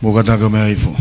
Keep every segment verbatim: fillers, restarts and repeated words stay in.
Mou kātaki mei ai ifo.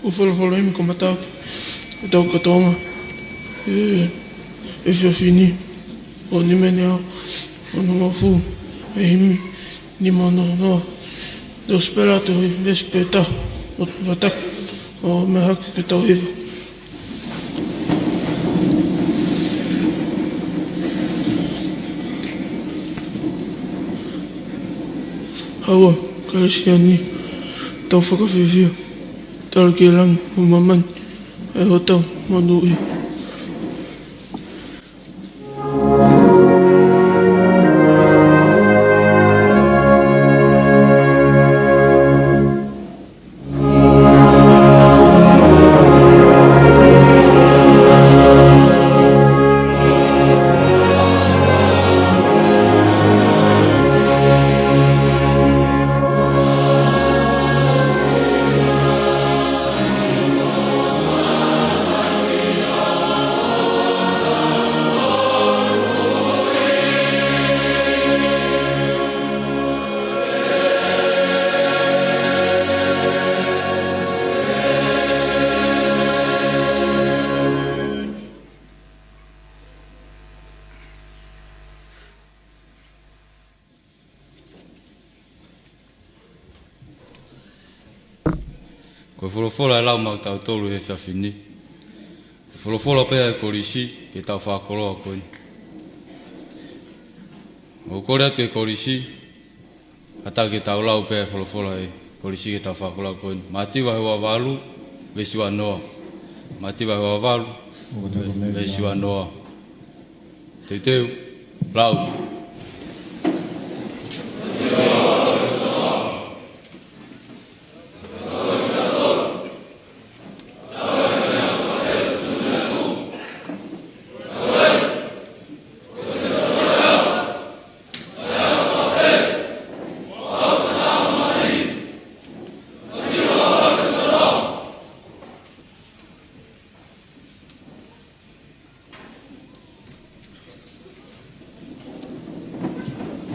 ʻOku folofola ʻi he kamataʻanga ʻetau kātoanga ʻi he efiafi ni, ʻo e nimeni ʻa e onongofu, ʻi he himi nimanoa, Desperado, ʻi he veesi pē taha, ʻo tataki ʻo meʻa hake ki heʻetau hiva. Haua, Kalisitiane, tau fakafiefia, tala ki langi mo māmani ʻa hotau monūʻia. Ko e folofola ʻe lau maʻa kitautolu he efiafi ni. Folofola pē ʻa e kolisi ki heʻetau fakakoloa ko eni. ʻOku kole atu ki he kolisi, kātaki ke tau lau pē ʻa e folofola ʻa e kolisi ki heʻetau fakakoloa ko eni. Mātiu vahe ua valu, veesi ua noa. Mātiu vahe ua valu, veesi ua noa. Teuteu, lau.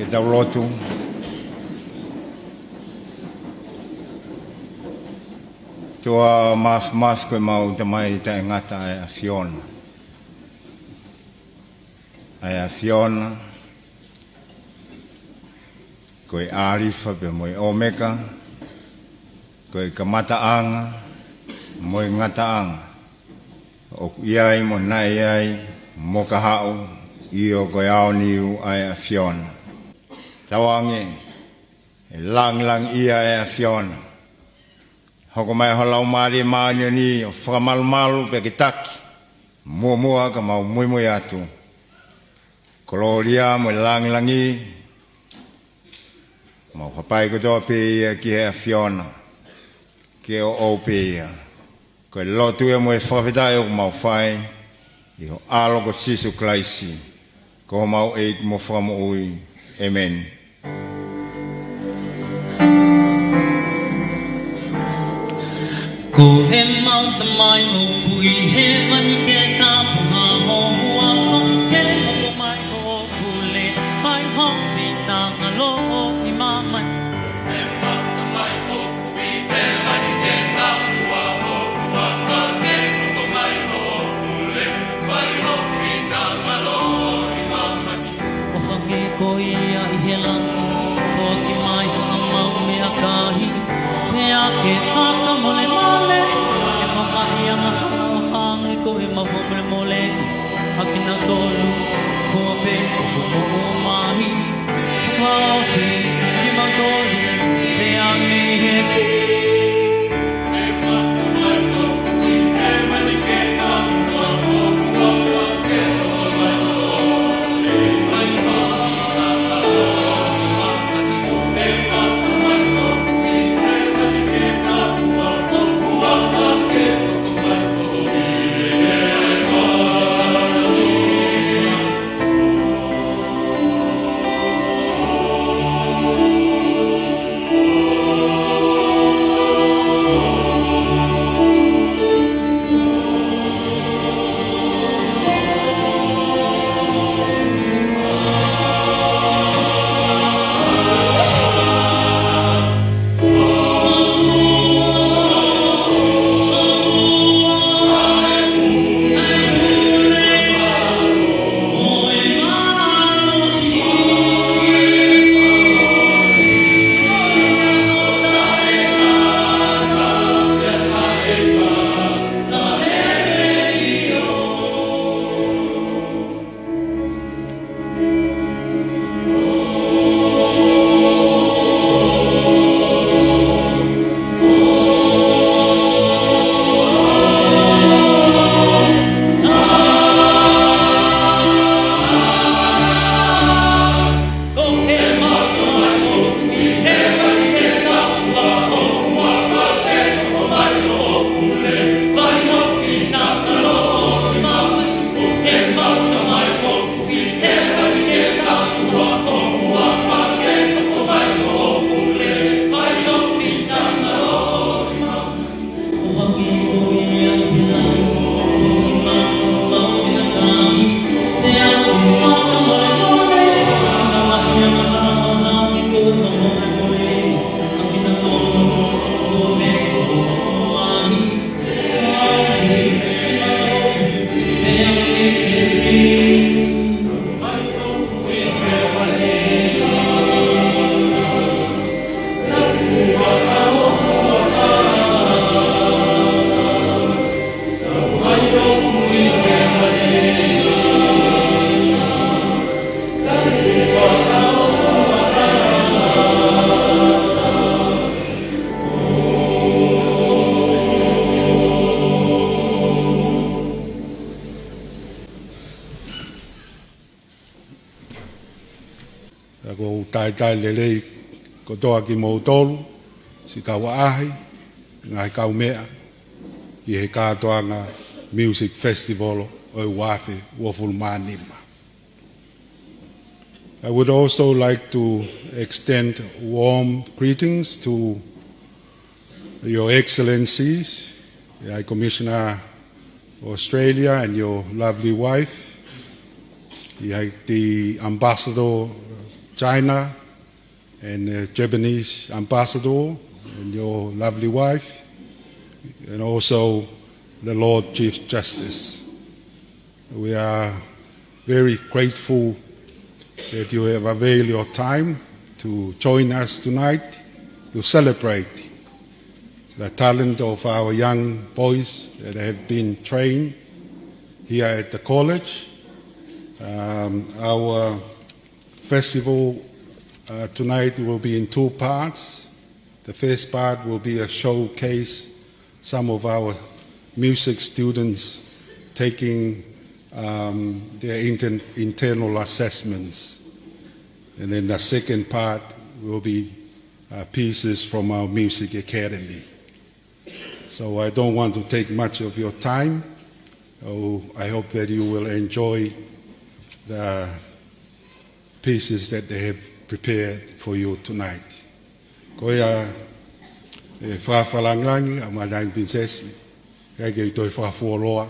Ke tau lotu. ʻOtua Māfimafi, ko ʻemau Tamai taʻengata, ʻa e ʻAfiona. ʻA e ʻAfiona, ko e ʻAlifa pea mo e ʻOmeka, ko e kamataʻanga mo e ngataʻanga. ʻOku ʻi ai mo naʻe ʻi ai mo kahaʻu, ʻio ko e aoniu ʻa e ʻAfiona. Tauange, ʻe langilangiʻia ʻa e ʻAfiona. Hoko mai ho Laumālie Māʻoniʻoni ʻo fakamalumalu pea ke taki, muʻomuʻa ka mau muimui atu. Kolōlia mo e langilangi, Mau hapai kotoa pē ia ki he ʻAfiona, ke ʻoʻou pē ia. Ko e lotu ia mo e fakafetaʻi ʻoku mau fai ʻi ho ʻAlo ko Sīsū Kalaisi, ko homau ʻEiki mo Fakamoʻui. ʻĒmeni. Ko ʻemau Tamai ʻoku ʻi hēvani, ke tapuhā ho huafa, ke hoko mai hoʻo pule, fai ho finangalo ʻi māmani. ʻEmau Tamai ʻoku ʻi hēvani, ke tapuhā ho huafa, ke hoko mai hoʻo pule, fai ho finangalo ʻi māmani. ʻO hangē ko ia ʻi he langi, foaki mai haʻamau meʻakai, pea ke fakamolemole ʻemau ngaahi angahala, ʻo hangē ko ʻemau fakamolemole ʻa kinautolu kotoa pē ʻoku moʻua mai. Fakahaofi kimautolu pea mei he fili. ʻOku ou talitali lelei kotoa kimoutolu, siʻi kau ʻaʻahi, ngaahi kaumeʻa, ʻi he kātoanga Music Festival ʻo e ua afe uofulu mā nima. I would also like to extend warm greetings to Your Excellencies, the High Commissioner of Australia and your lovely wife, the, the Ambassador of China and the Japanese Ambassador and your lovely wife, and also the Lord Chief Justice. We are very grateful that you have availed your time to join us tonight to celebrate the talent of our young boys that have been trained here at the college. Um, our festival, uh, tonight will be in two parts. The first part will be a showcase, some of our music students taking, um, their inter-, internal assessments. And then the second part will be uh, pieces from our music academy. So I don't want to take much of your time. Oh, I hope that you will enjoy the pieces that they have prepared for you tonight. Ko ia, ʻe fakalangilangi ʻa Matangi Pilinisesi, kae kei toe fakafuoloa,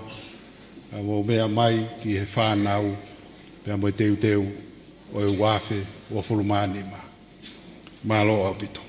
ʻa mo meʻa mai ki he fānau, pea mo e teuteu ʻo e uafe uofulu mā nima. Mālō ʻaupito.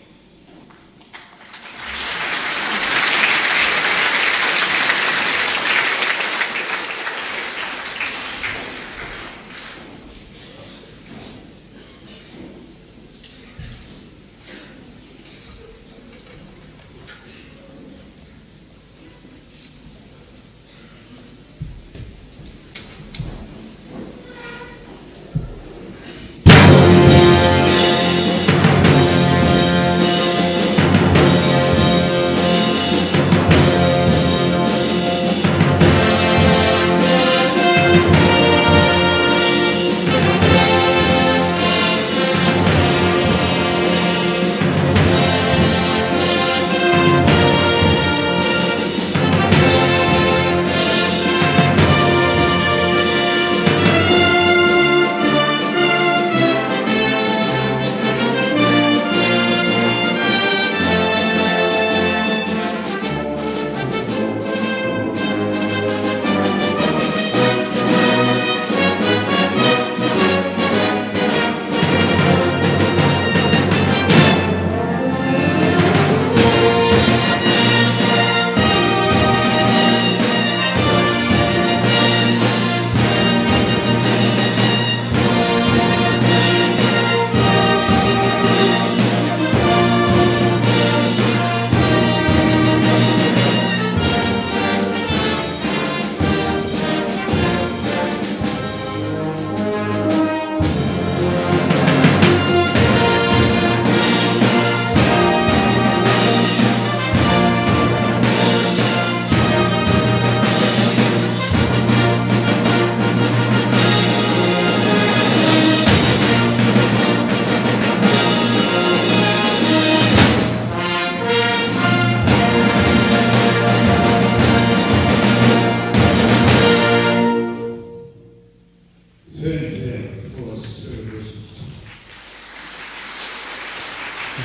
Fanfare for the celebration.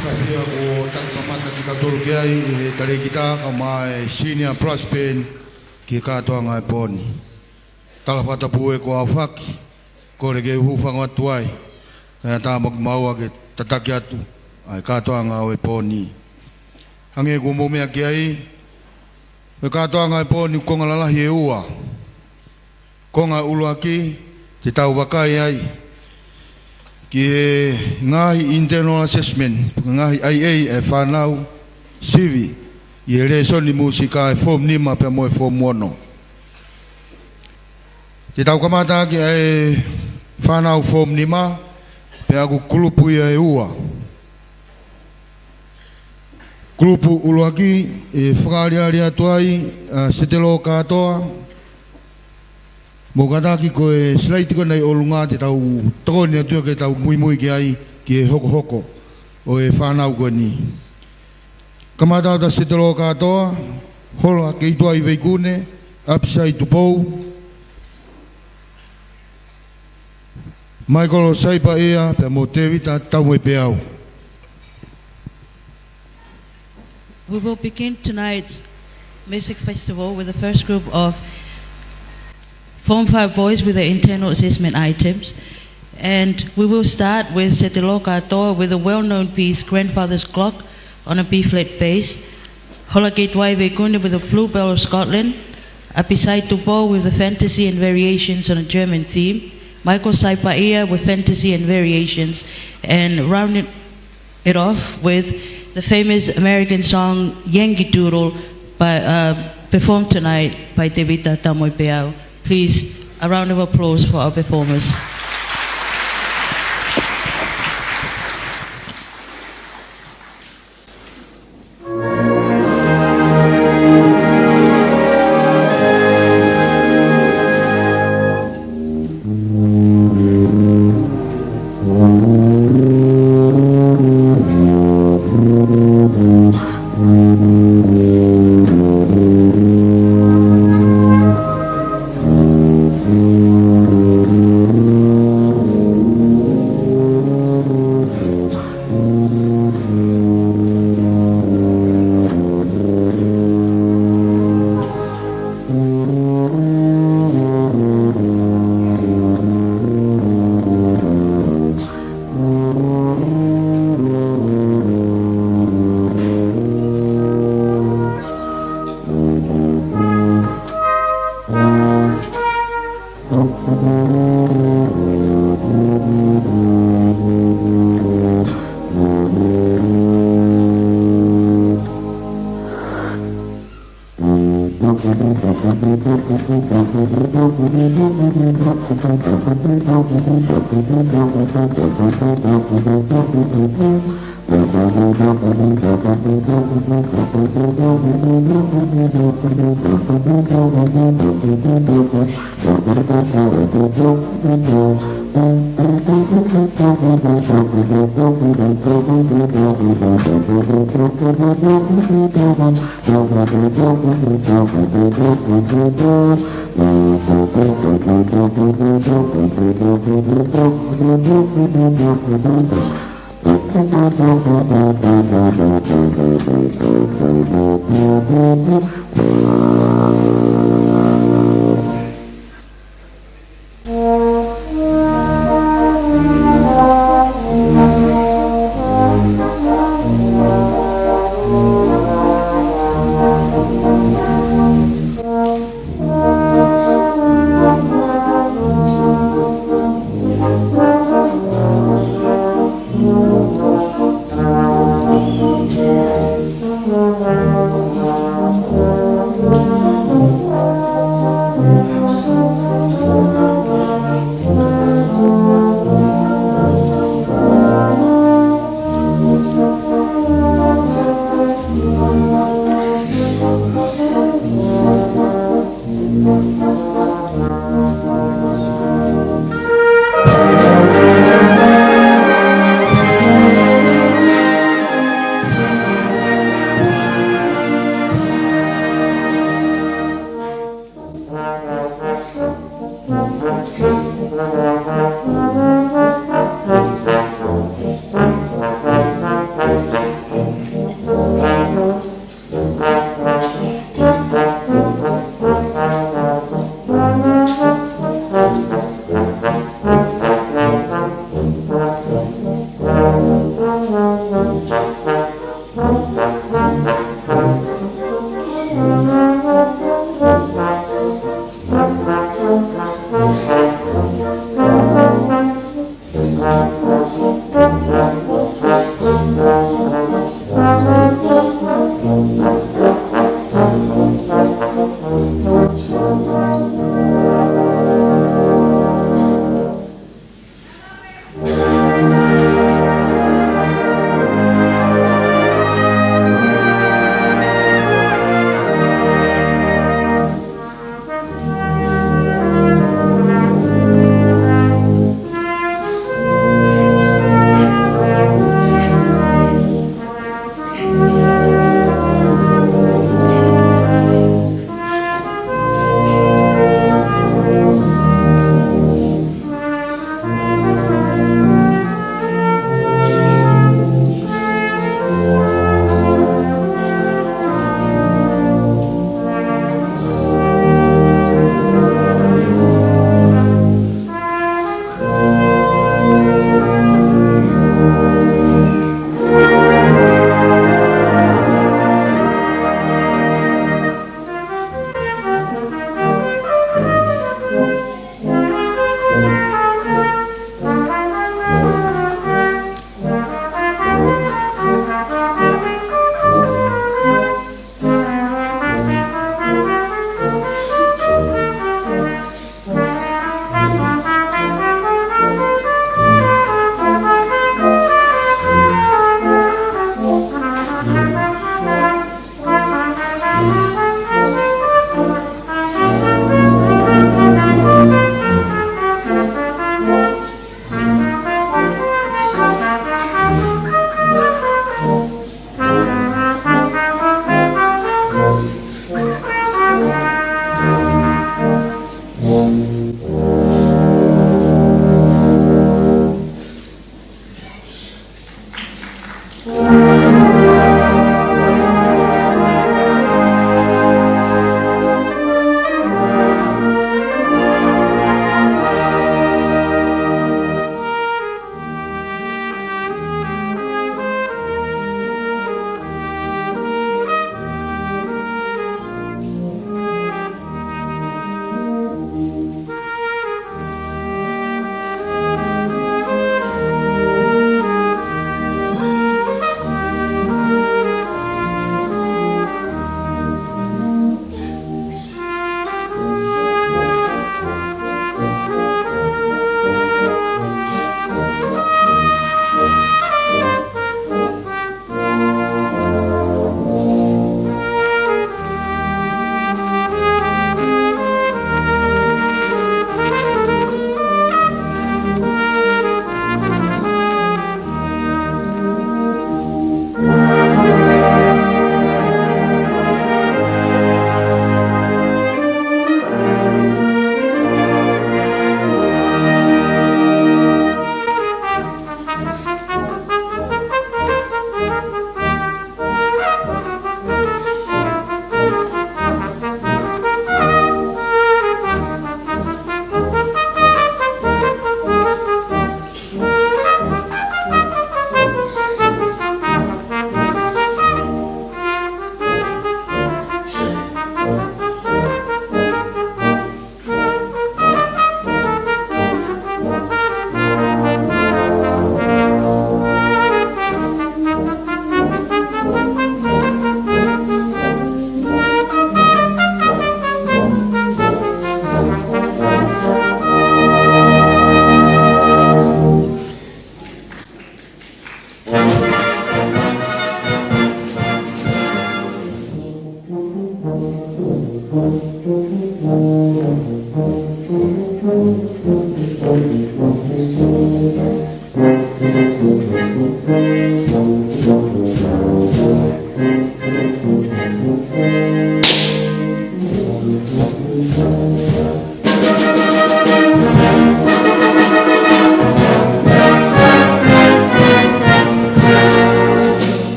Fai sia ko tau kamata kitautolu ki ai ʻi he talēkita kae ʻumaʻā e senior brass band ki he kātoanga ʻo e pō ni. Tala fakatapu ē ko au faki, kole ke u hūfanga atu ai, kae ʻatā mo kimaua ke tataki atu ʻa e kātoanga ʻo e pō ni. Hangē ko e meʻa ki ai, ʻa e kātoanga ʻo e pō ni konga lalahi ʻe ua. Konga ʻuluaki, te tau vakai ai ki he ngaahi internal assessment, ngaahi ʻaiʻai ʻa e fānau sivi ʻi he lēsoni mūsika ʻa e form nima pea mo e form ono. Te tau kamata ʻaki ʻa e fānau form nima, pea ʻoku kulupu ia ʻe ua. Kulupu ʻuluaki, ʻe fakaʻaliʻali atu ai ʻa Setelo Kātoa. Mou kātaki ko e silaiti ko ena ʻi ʻolunga te tau tokoni atu ke tau muimui ki ai ki he hokohoko ʻo e fānau ko eni. Kamata atu ʻa Setelo Kātoa, Hola Keituai Veikune, ʻApisai Tupou, Michael Saipaʻia, pea mo Tēvita Taumoepeau. We will begin tonight's music festival with the first group of Form five boys with the internal assessment items. And we will start with Setelo Kātoa with a well-known piece, Grandfather's Clock, on a B flat bass. Hola Keituai Veikune with a Bluebell of Scotland. ʻApisai Tupou with a Fantasy and Variations on a German theme. Michael Saipaʻia with Fantasy and Variations. And rounding it off with the famous American song Yankee Doodle by, uh, performed tonight by Tēvita Taumoepeau. Please, a round of applause for our performers.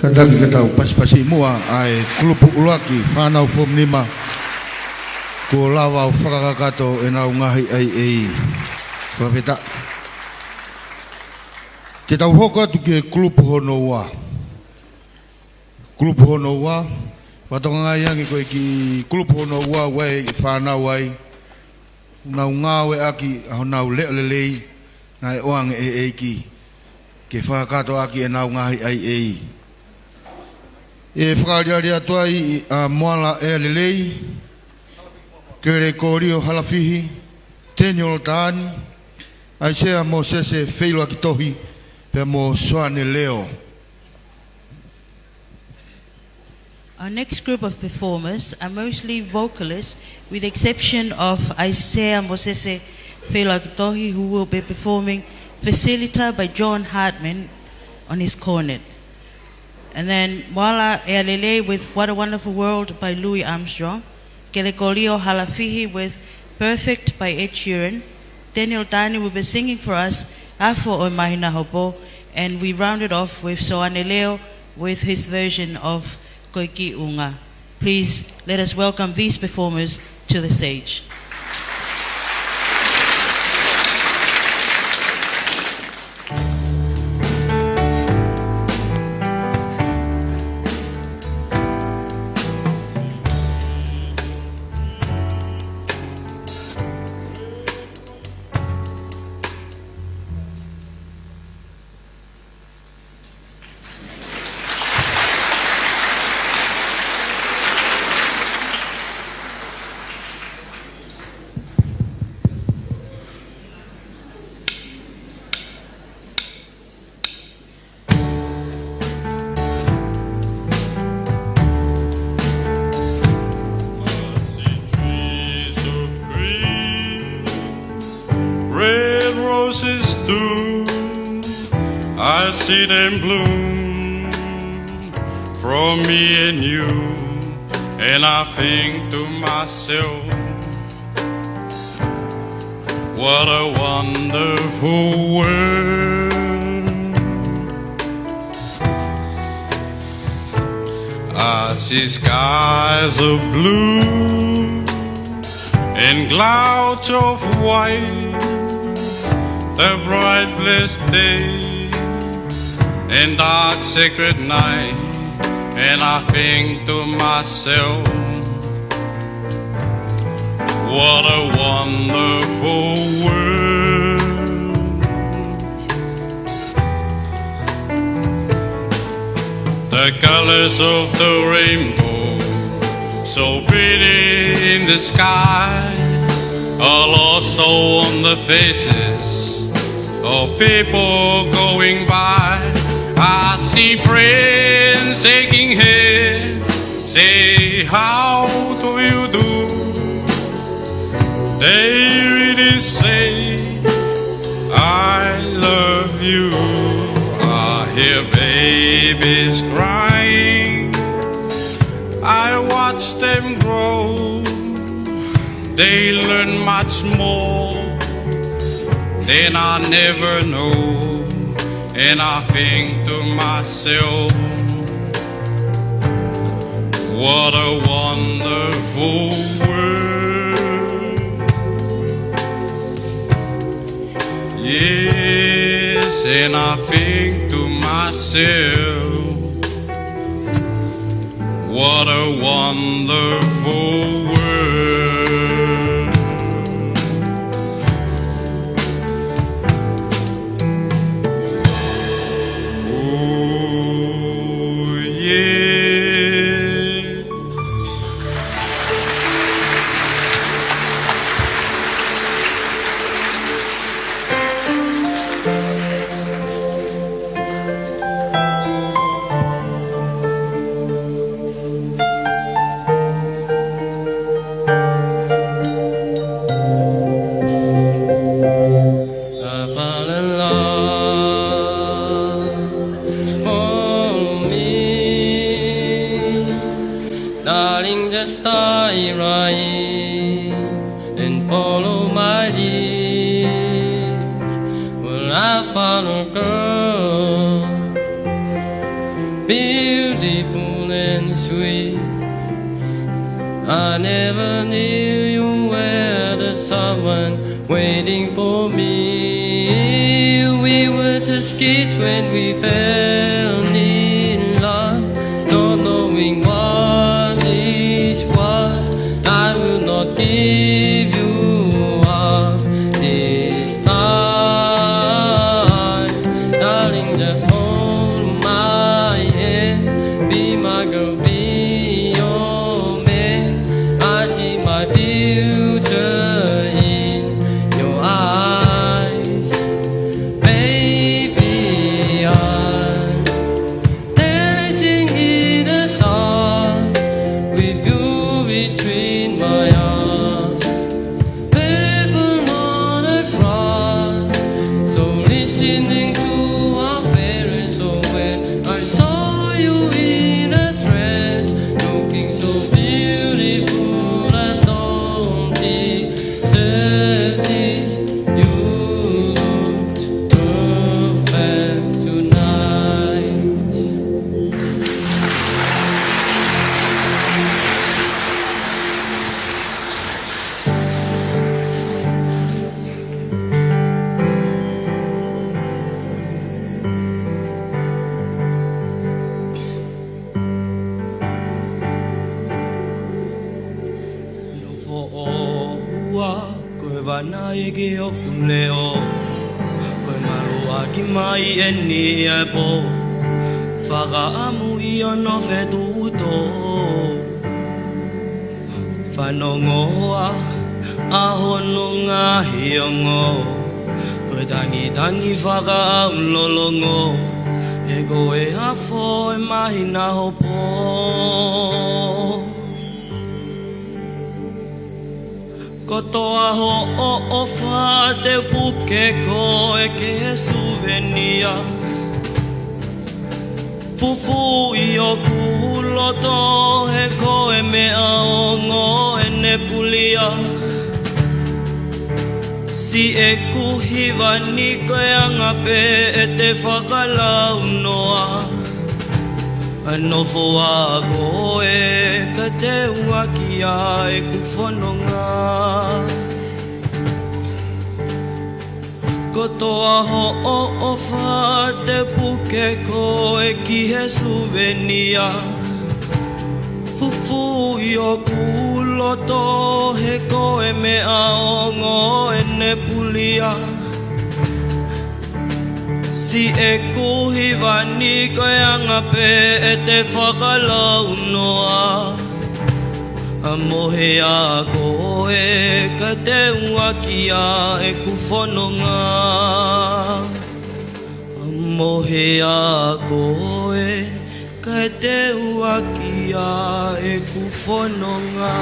Kātaki ke tau pasipasi muʻa ʻa e kulupu ʻuluaki, fānau Foomu Nima, kuo lava ʻo fakakakato ʻenau ngaahi ʻaiʻei. Fakafetaʻi. Ke tau hoko atu ki he kulupu hono ua. Kulupu hono ua, fakatokangaʻi ange ko e kiʻi kulupu hono ua ʻoku ʻi ai e fānau ai, ʻoku nau ngāueʻaki ʻa honau leʻo lelei naʻe ʻoange ʻe he ʻEiki ke fakakakato ʻaki ʻenau ngaahi ʻaiʻei. ʻE fakaʻaliʻali atu ai ʻa Moala ʻEa Lelei, Kelekōlio Halafihi, Teniolo Taani, ʻAisea Mōsese Feilakitohi, pea mo Soane Leo. Our next group of performers are mostly vocalists, with the exception of Isaiah Mosese Feilakitohi, who will be performing Facilita by John Hartman on his cornet. And then Moala ʻEa Lelei with What a Wonderful World by Louis Armstrong. Kelekōlio Halafihi with Perfect by Ed Sheeran. Teniolo Taani will be singing for us Afo ʻo e Māhina Hopo, and we round it off with Soane Leo with his version of Ko e Kiʻi ʻUnga. Please let us welcome these performers to the stage. Trees of green, red roses too, I see them bloom for me and you, and I think to myself, what a wonderful world. I see skies of blue and clouds of white, the bright blessed day and dark sacred night, and I think to myself, what a wonderful world. The colors of the rainbow, so pretty in the sky, are lost on the faces of people going by. I see friends shaking hands, say, "How do you do?" They really say, "I You, I hear babies crying. I watch them grow. They learn much more than I never know. And I think to myself, what a wonderful world. Yes, and I think to myself, what a wonderful world. Oh, yeah. I fall in love. Follow me, darling, just dive right in and follow my lead. Well, I found a girl, beautiful and sweet. I never knew you were the someone waiting for me. We were just kids when we fell in love, not knowing what this was. I will not give you up this time. Darling, just hold my hand. Be my girl, be your man. I see my future in your eyes. Baby, I'm dancing in the dark with you between my arms. Heaven on a cross, so listening to our favorite song. When I saw you in a dress, looking so beautiful and don't deserve this, you looked perfect tonight. Nofo ʻoua, ko e vānaʻi ki hoku leʻo. Ko e maluʻaki mai eni e pō, fakaʻamu ʻi hono fetuʻutō. Fanongoa ʻa hono ngaahi ongo, ko e tangitangi fakaʻaulolongo, he ko e afo e māhina hopo. Kotoa hoʻo ʻofa te u puke koe ke he suvenia. Fufū ʻi hoku loto he ko e meʻa ongo ʻene pulia. Siʻeku hiva ni ko e anga pē ʻete fakalaunoa. Nofo ā koe ka te u ʻaki ʻa ʻeku fononga. Kotoa hoʻo ʻofa te u puke koe ki he suvenia. Fufū ʻi hoku loto he ko e meʻa ongo ʻene pulia. Siʻeku hiva ni ko e anga pē ʻete fakalaunoa. Mohe ā koe ka te u ʻaki ʻa ʻeku fononga. Mohe ā koe ka te u ʻaki ʻa ʻeku fononga.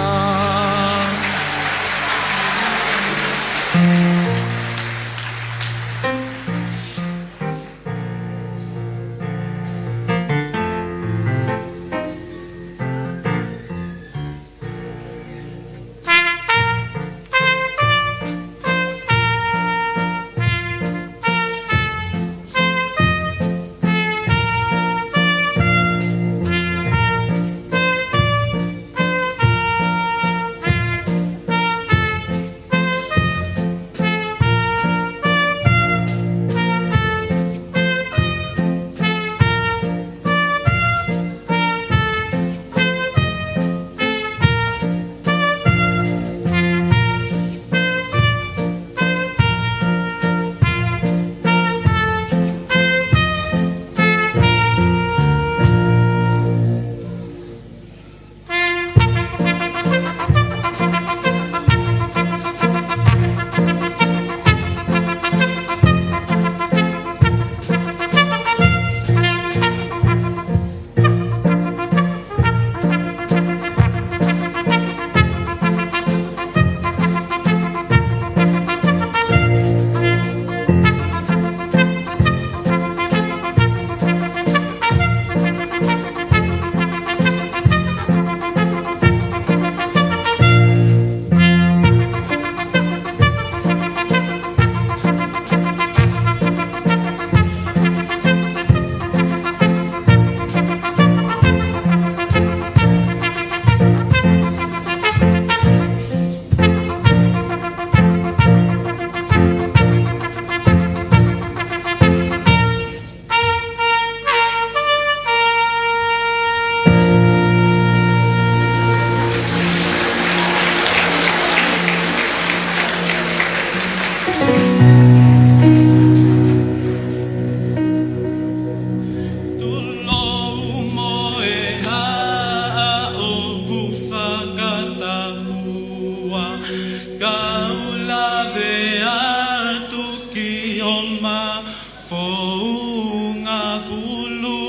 Founga pulu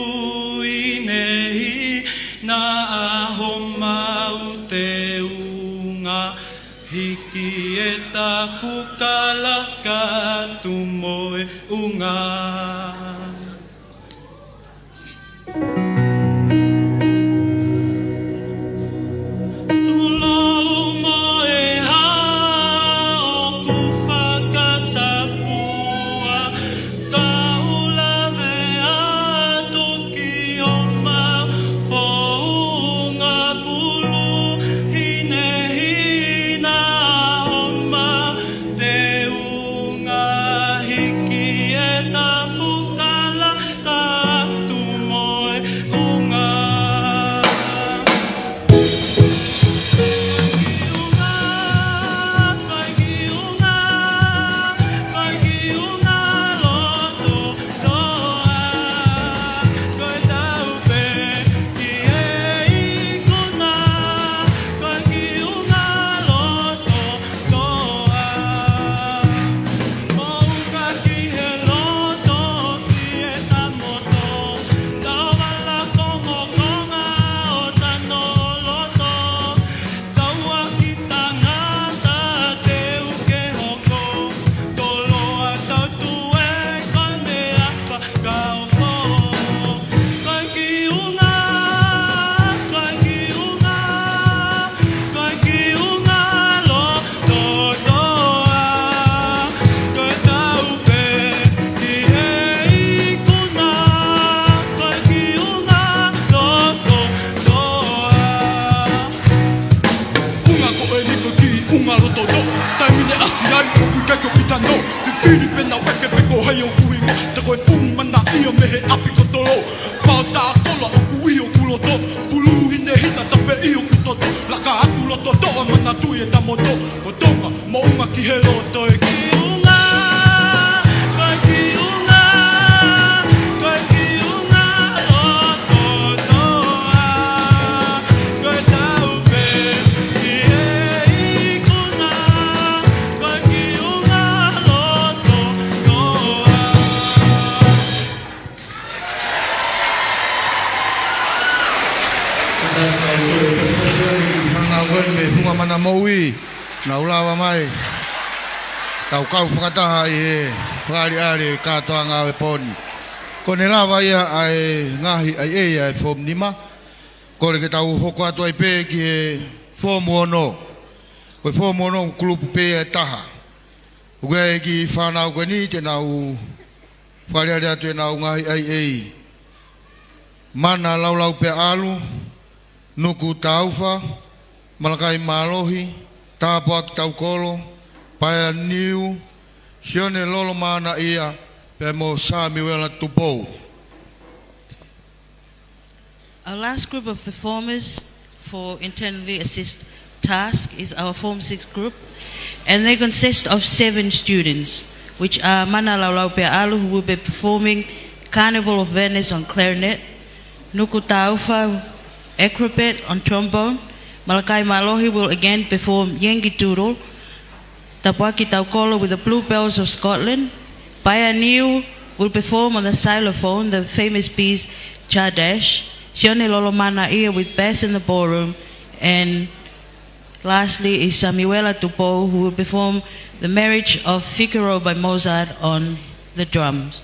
ʻi he hina ʻaho mau, teunga hiki e tafu, kalaka atu mo e unga. Tulou mo e hā ʻoku fakatapua, kau lave atu ki homau founga pulu, hinehina homau teunga, hiki e tafu, kalaka atu mo e unga. Ki unga, kai ki unga, kai ki unga loto toa, ko e tau pē ki he ikuna, kai ki unga loto toa. Moʻunga ki he loto, fie tamoto, tau ala kongokonga ʻo tano loto, tauʻaki tangata teu ke hoko, toloa tau tue, kone apa kau fō. Kai ki unga, kai ki unga, kai ki unga loto toa, ko e tau pē ki he ikuna, kai ki unga loto toa. Unga ko eni ko e kiʻi unga loto toa, taimi ne ʻasi ai ʻoku ʻikai ke ʻita noa, fifili pē naʻa ʻeke pe ko hai hoku hingoa, tā ko e fuʻu mana ia mei he ʻapi ko Tolo. Pau tā kola ʻoku ʻi hoku loto, pulu hinehina tapeʻi hoku toto, laka atu loto toa, manatuʻi e tamoto, ko Tonga, moʻunga ki he loto e ki unga, kai ki unga, kai ki unga loto toa, ko e tau pē ki he ikuna, kai ki unga loto toa. Fānau ko eni mei Funga Mana Moʻui, nau lava mai. Tau kau fakataha ʻi he fakaʻaliʻali e kātoanga ʻo e pō ni. Kuo ne lava ia ʻa e ngaahi ʻaiʻai ʻa e foomu nima. Kole ke tau hoko atu ai pē ki he foomu ono. Ko e foomu ono kulupu pē ia ʻe taha. ʻOku ʻi ai e kiʻi fānau ko eni te nau fakaʻaliʻali atu ʻenau ngaahi ʻaiʻai. Mana Laulaupeaʻalu, Nuku Taufa, Malakai Mālohi, Tāpuaki Taukolo, Paea Niu, Sione Lolomanaʻia, pea mo Samiuela Tupou. Our last group of performers for internally assist task is our Form six group, and they consist of seven students, which are Mana Laulaupeaʻalu, who will be performing Carnival of Venice on clarinet, Nuku Taufa, acrobat on trombone, Malakai Mālohi will again perform Yankee Doodle, Tāpuaki Taukolo with the Bluebells of Scotland. Paea Niu will perform on the xylophone, the famous piece Chattanooga. Sione Lolomanaʻia with Bass in the Ballroom. And lastly is Samiuela Tupou, who will perform the Marriage of Figaro by Mozart on the drums.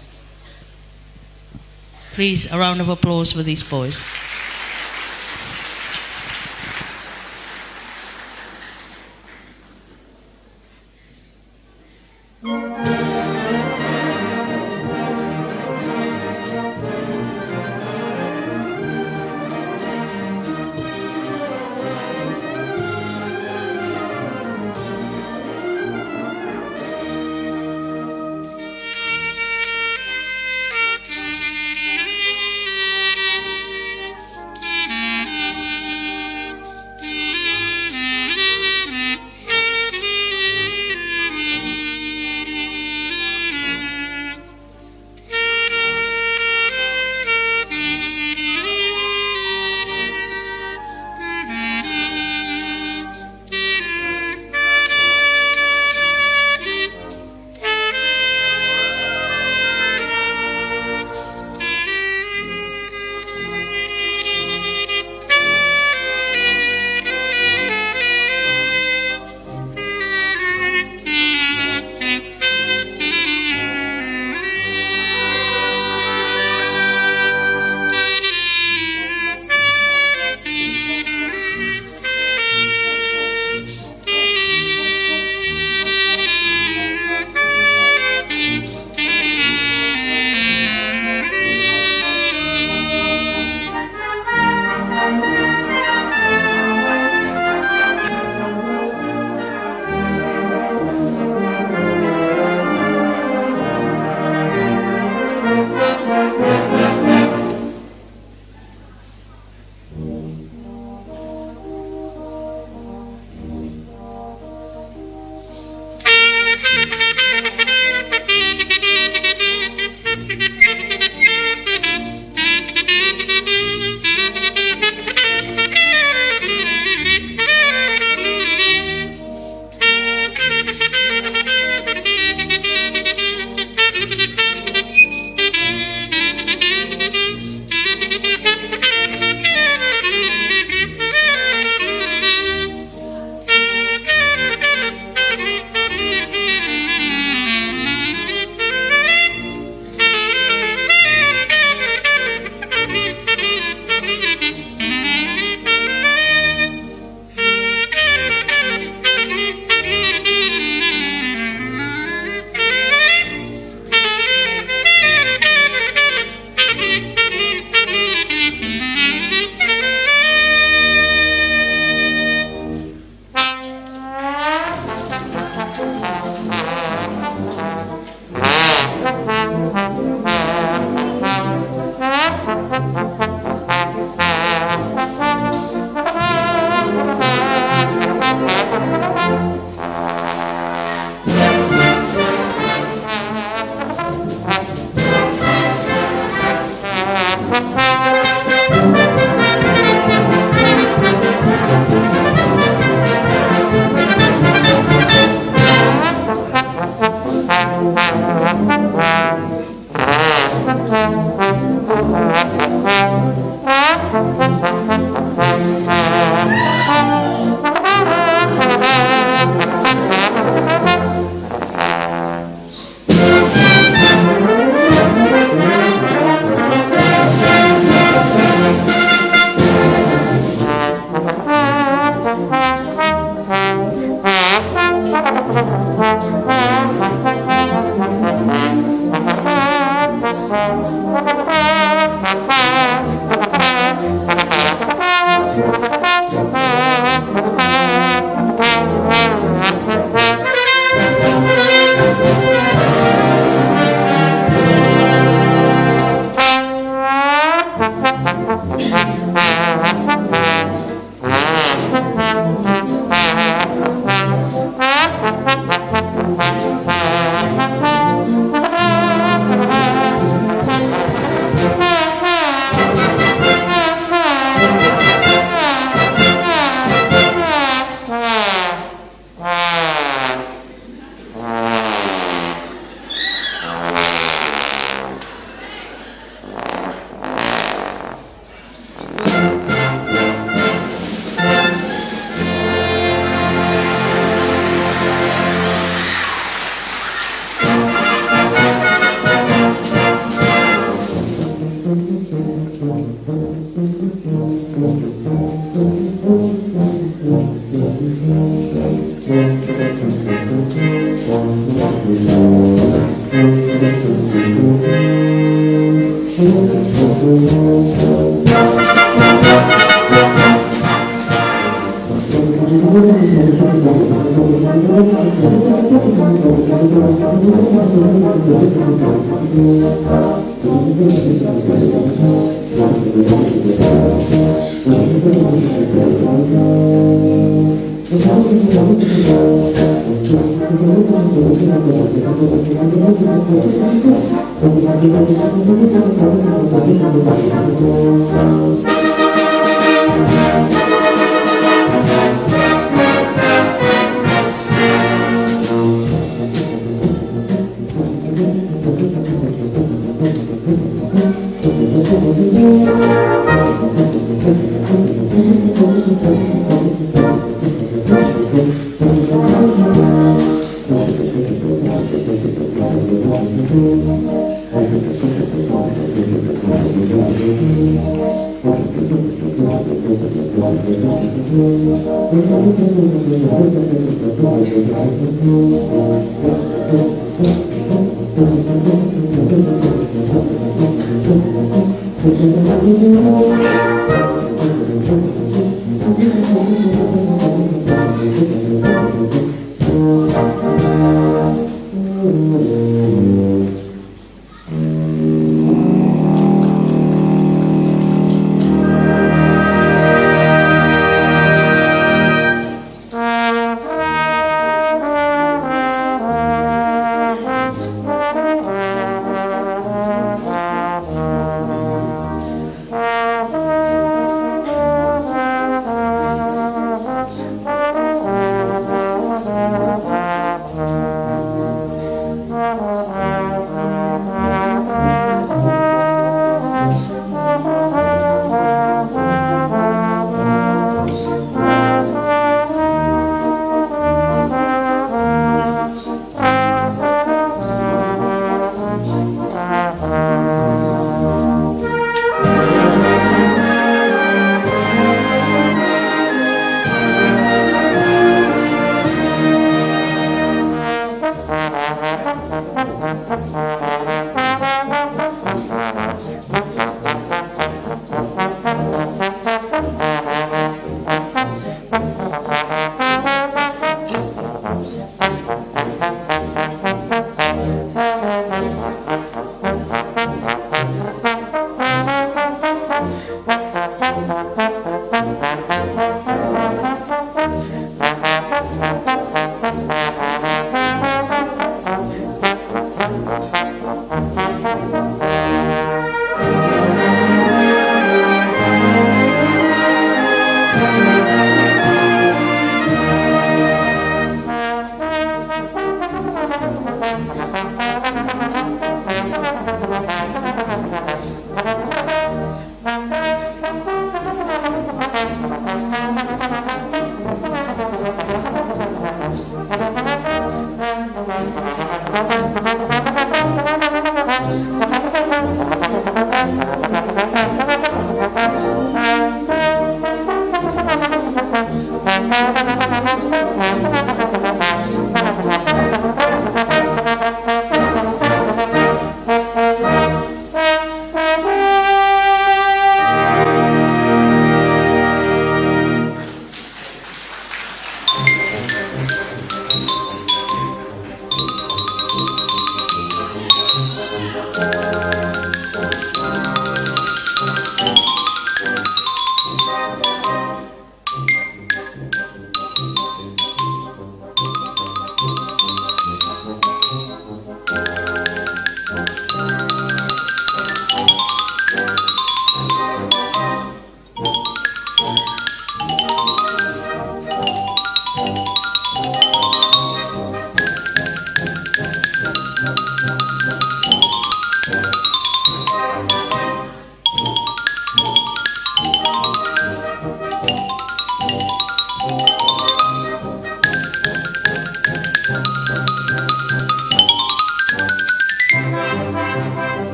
Please, a round of applause for these boys.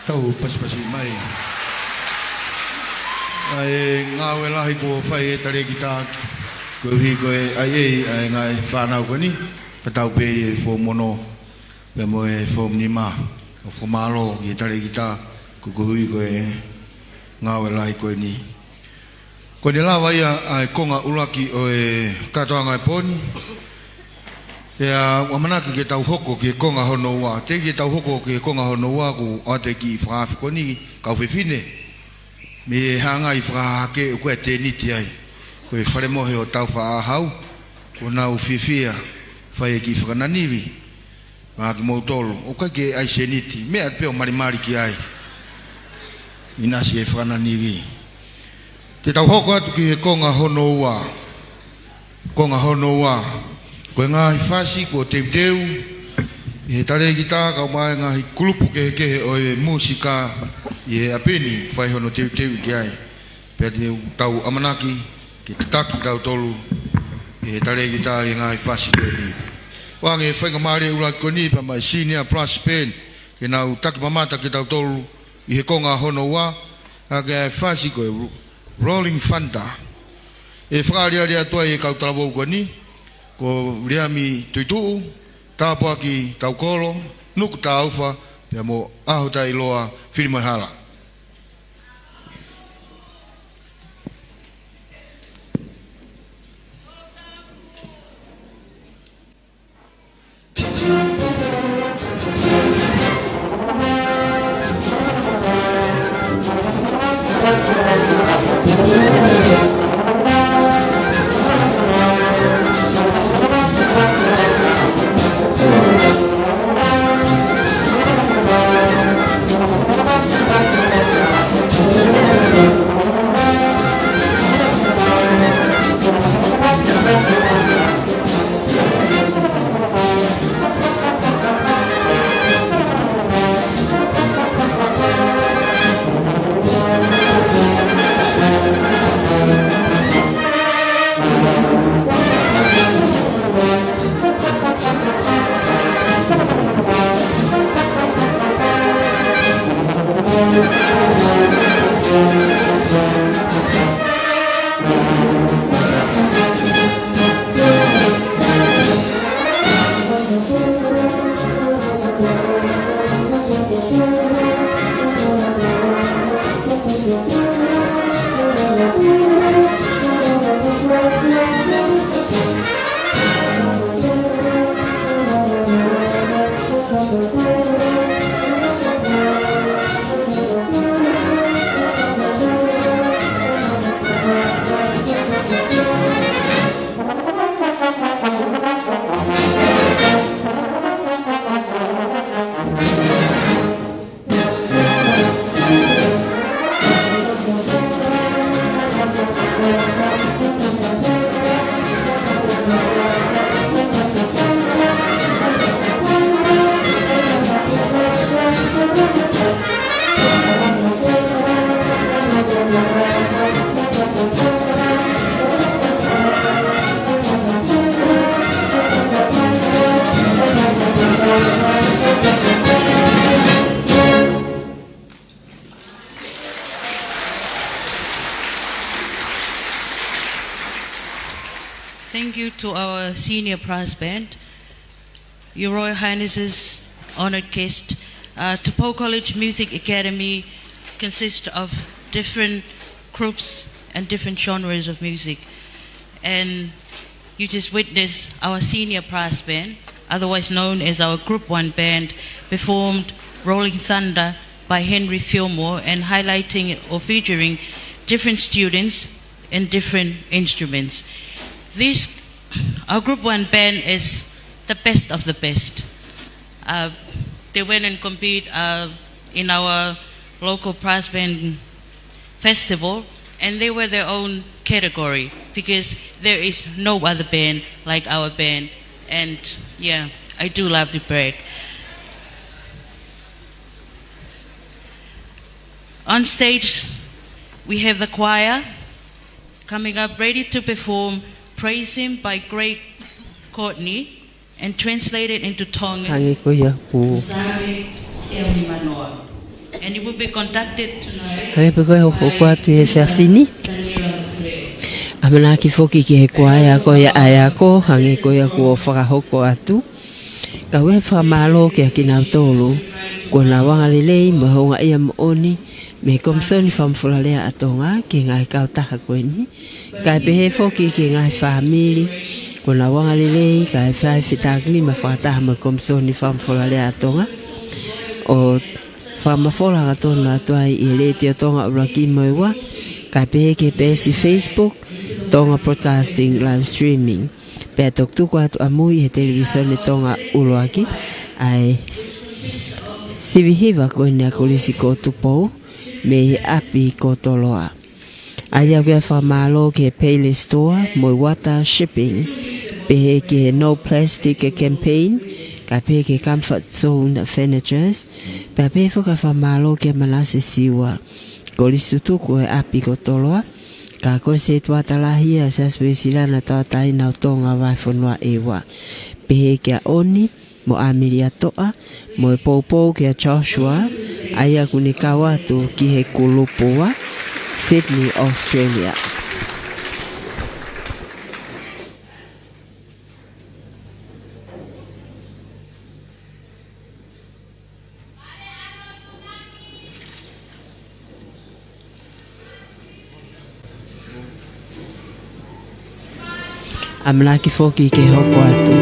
Tau pasipasi mai. ʻA e ngāue lahi kuo fai ʻe he talēkita koeʻuhi ko e ʻai ʻa e ngaahi fānau ko eni, ka tau pē ʻi he foomu ono pea mo e foomu nima. ʻOku fakamālō ki he talēkita koeʻuhi ko e ngāue lahi ko eni. Ko ʻene lava ia ʻa e konga ʻuluaki ʻo e kātoanga ʻo e pō ni. Pea ʻoku ʻamanaki ke tau hoko ki he konga hono ua. Teʻeki ke tau hoko ki he konga hono ua kuo ʻoatu e kiʻi fakaafe ko eni, kau fefine. Mei he hanga ʻe he fakahahake ʻoku ʻi ai e tēniti ai. Ko e fale mohe ʻo Taufaʻāhau, kuo nau fiefia fai e kiʻi fakananivi. Maʻa kimoutolu, ʻoku ʻikai ke ʻi ai e sēniti, meʻa pē ʻo malimali ki ai. ʻInasi e fakananivi. Te tau hoko atu ki he konga hono ua. Konga hono ua. Ko e ngaahi fasi kuo teuteu ʻe he talēkita kae ʻumaʻā e ngaahi kulupu kehekehe ʻo e mūsika ʻi he ʻapi ni, fai hono teuteu ki ai. Pea te tau ʻamanaki ke tataki kitautolu ʻe he talēkita ʻi he ngaahi fasi ko eni. ʻOange e faingamālie ʻuluaki ko eni pea maʻa e Senior Brass Band ke nau taki mamata kitautolu ʻi he konga hono ua, ʻaki ʻa e fasi ko e Rolling Thunder. ʻE fakaʻaliʻali atu ai e kau talavou ko eni, ko Liami Tuituʻu, Tāpuaki Taukolo, Nuku Taufa, pea mo ʻAhotailoa Filimoehala. Thank you to our senior brass band. Your Royal Highnesses, honored guest, uh, Tupou College Music Academy consists of different groups and different genres of music. And you just witnessed our senior brass band, otherwise known as our Group One band, performed Rolling Thunder by Henry Fillmore and highlighting or featuring different students and different instruments. This, our Group One band is the best of the best. Uh, they went and compete, uh, in our local brass band festival, and they were their own category because there is no other band like our band. And yeah, I do love to brag. On stage, we have the choir coming up ready to perform Praise Him by Craig Courtney and translated into Tongan. Hangē ko ia kuo Same Elimanoa. And it will be conducted tonight. Hangē pē ko e hoko atu he efiafi ni. ʻAmanaki foki ki he kuaea ko ia ʻa e ako, hangē ko ia kuo fakahoko atu. Ka ʻoku ou fakamālō kiate kinautolu kuo nau anga lelei mo houngaʻia moʻoni mei he Komisoni Fakamolemole ʻa Tonga ki he ngaahi kautaha ko eni. Kae pehē foki ki he ngaahi fāmili kuo nau anga lelei kae fai fetākinima fakataha mo e Komisoni Fakamolemole ʻa Tonga. ʻO fakamafola hangatonu atu ai ʻi he Letiō Tonga ʻuluaki mo e ua, kae pehē ki he peesi Facebook, Tonga Broadcasting Live Streaming. Pea toki tuku atu ʻamui ʻi he Televīsone Tonga ʻuluaki ʻa e sivi hiva ko eni ʻa Kolisi ko Tupou mei he ʻapi ko Toloa. ʻA ia ʻoku ou fakamālō ki he Payless Tour mo e Wata Shipping, pehē ki he No Plastic Campaign, kae pehē ki he Comfort Zone Furnitures, pea pehē foki ʻa e fakamālō kia Manase Siua, Kolisi Tutuku ʻo e ʻapi ko Toloa, ka ko e setuata lahi ʻa e Siasi Uēsiliana Tauʻatāina ʻo Tonga Vahefonua ʻEua. Pehē kia ʻOni, mo ʻAmelia Toʻa, mo e poupou kia Joshua, ʻa ia ʻoku ne kau atu ki he kulupu ua, Sydney, Australia. ʻAmanaki foki ke hoko atu.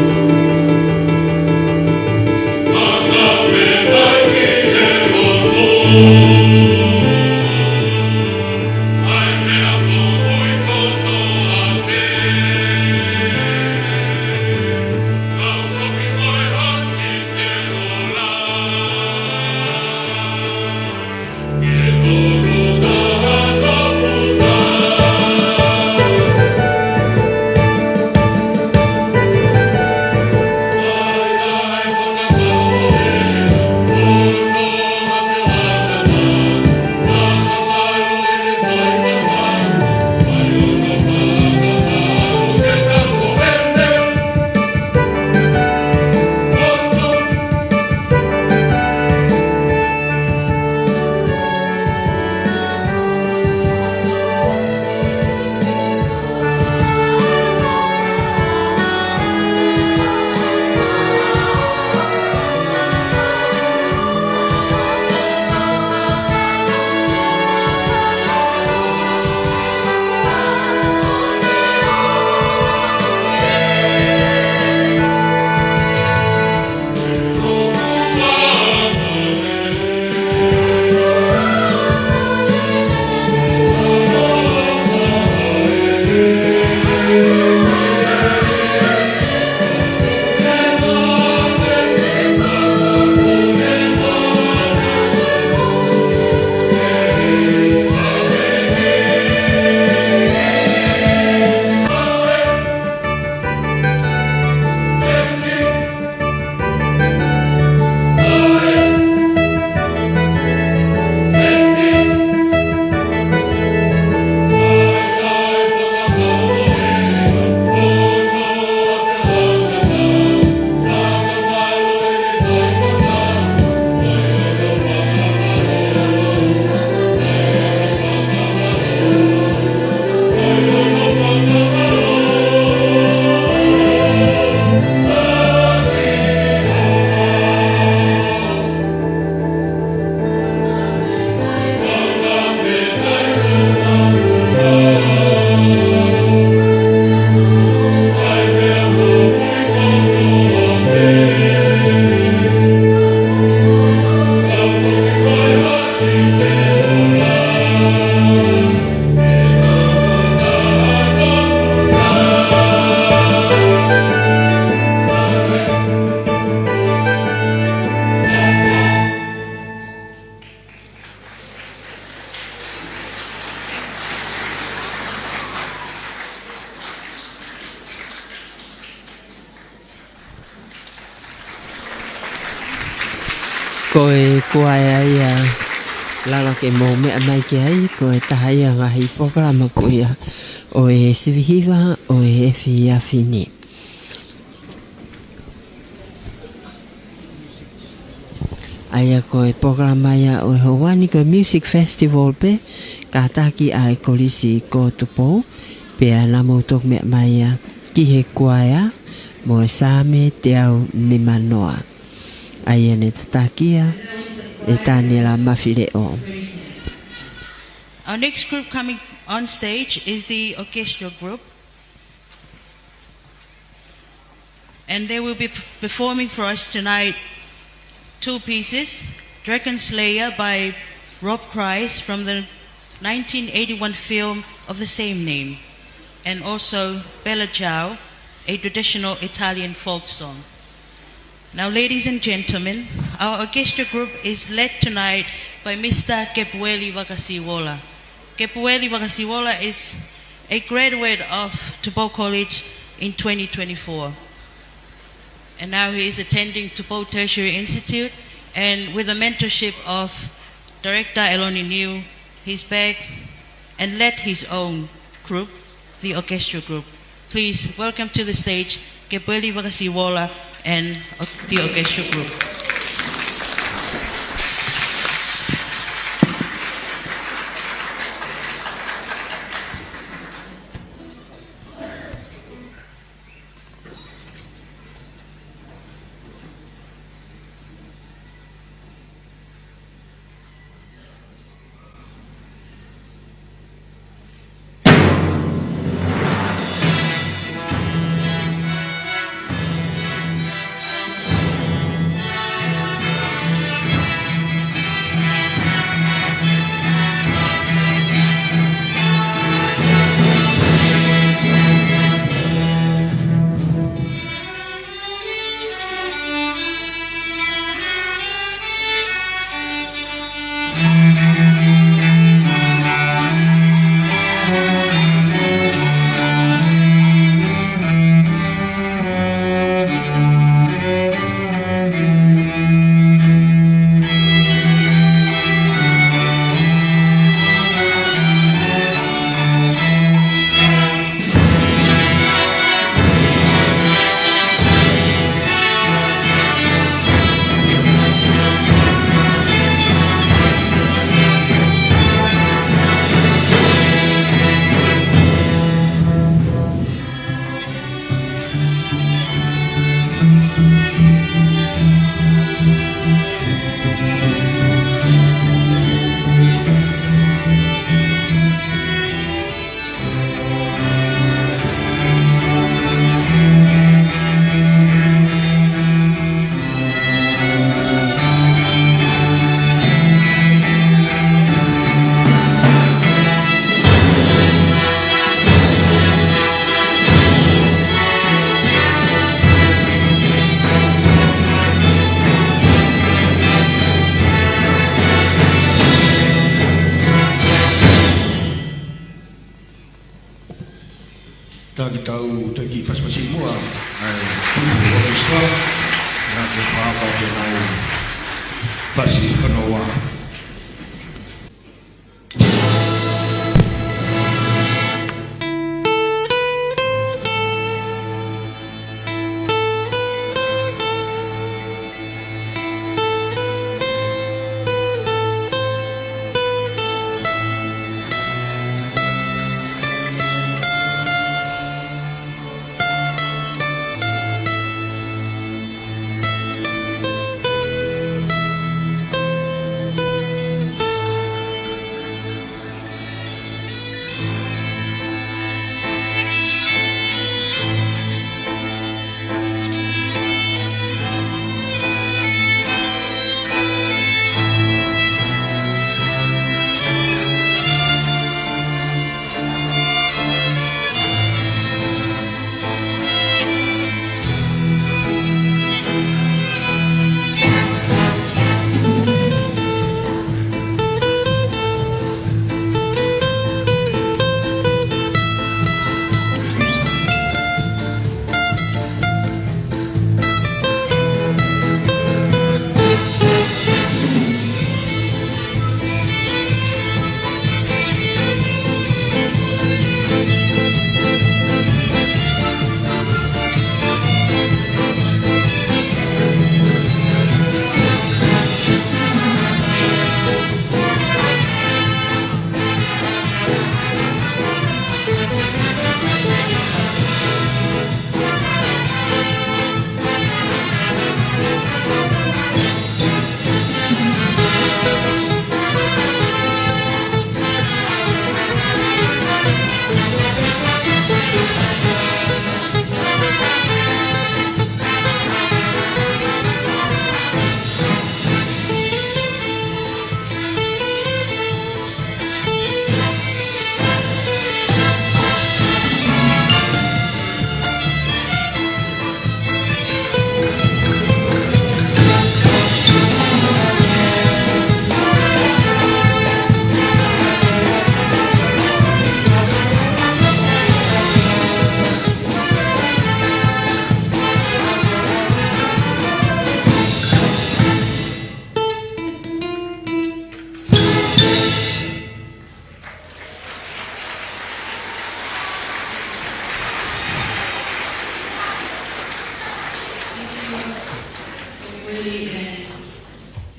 Ko e kuaea ia lava ke mou meʻa mai ki ai, ko e taha ia ngaahi polokalama ko ia ʻo e sivi hiva ʻo e efiafi ni. ʻA ia ko e polokalama ia ʻo e houa ni ko e Music Festival pē, kātaki ʻa e Kolisi ko Tupou, pea naʻa mou toki meʻa mai ia ki he kuaea mo e Saame teau nimanoa. ʻA ia ne tataki ia ʻe Taniela Mafileʻo. Our next group coming on stage is the orchestra group. And they will be p-, performing for us tonight two pieces, Dragon Slayer by Rob Kreiss from the nineteen eighty-one film of the same name, and also Bella Ciao, a traditional Italian folk song. Now, ladies and gentlemen, our orchestra group is led tonight by Mister Kepueli Vakasiwola. Kepueli Vakasiwola is a graduate of Tupou College in twenty twenty-four. And now he is attending Tupou Tertiary Institute, and with the mentorship of Director Eloni Niu, he's back and led his own group, the orchestra group. Please welcome to the stage Kepueli Vakasiwola and the orchestra group. Taki tau taki pasipasi muʻa, ʻa e tupu o ki sua, na ke papa ke nau fasi kanoa.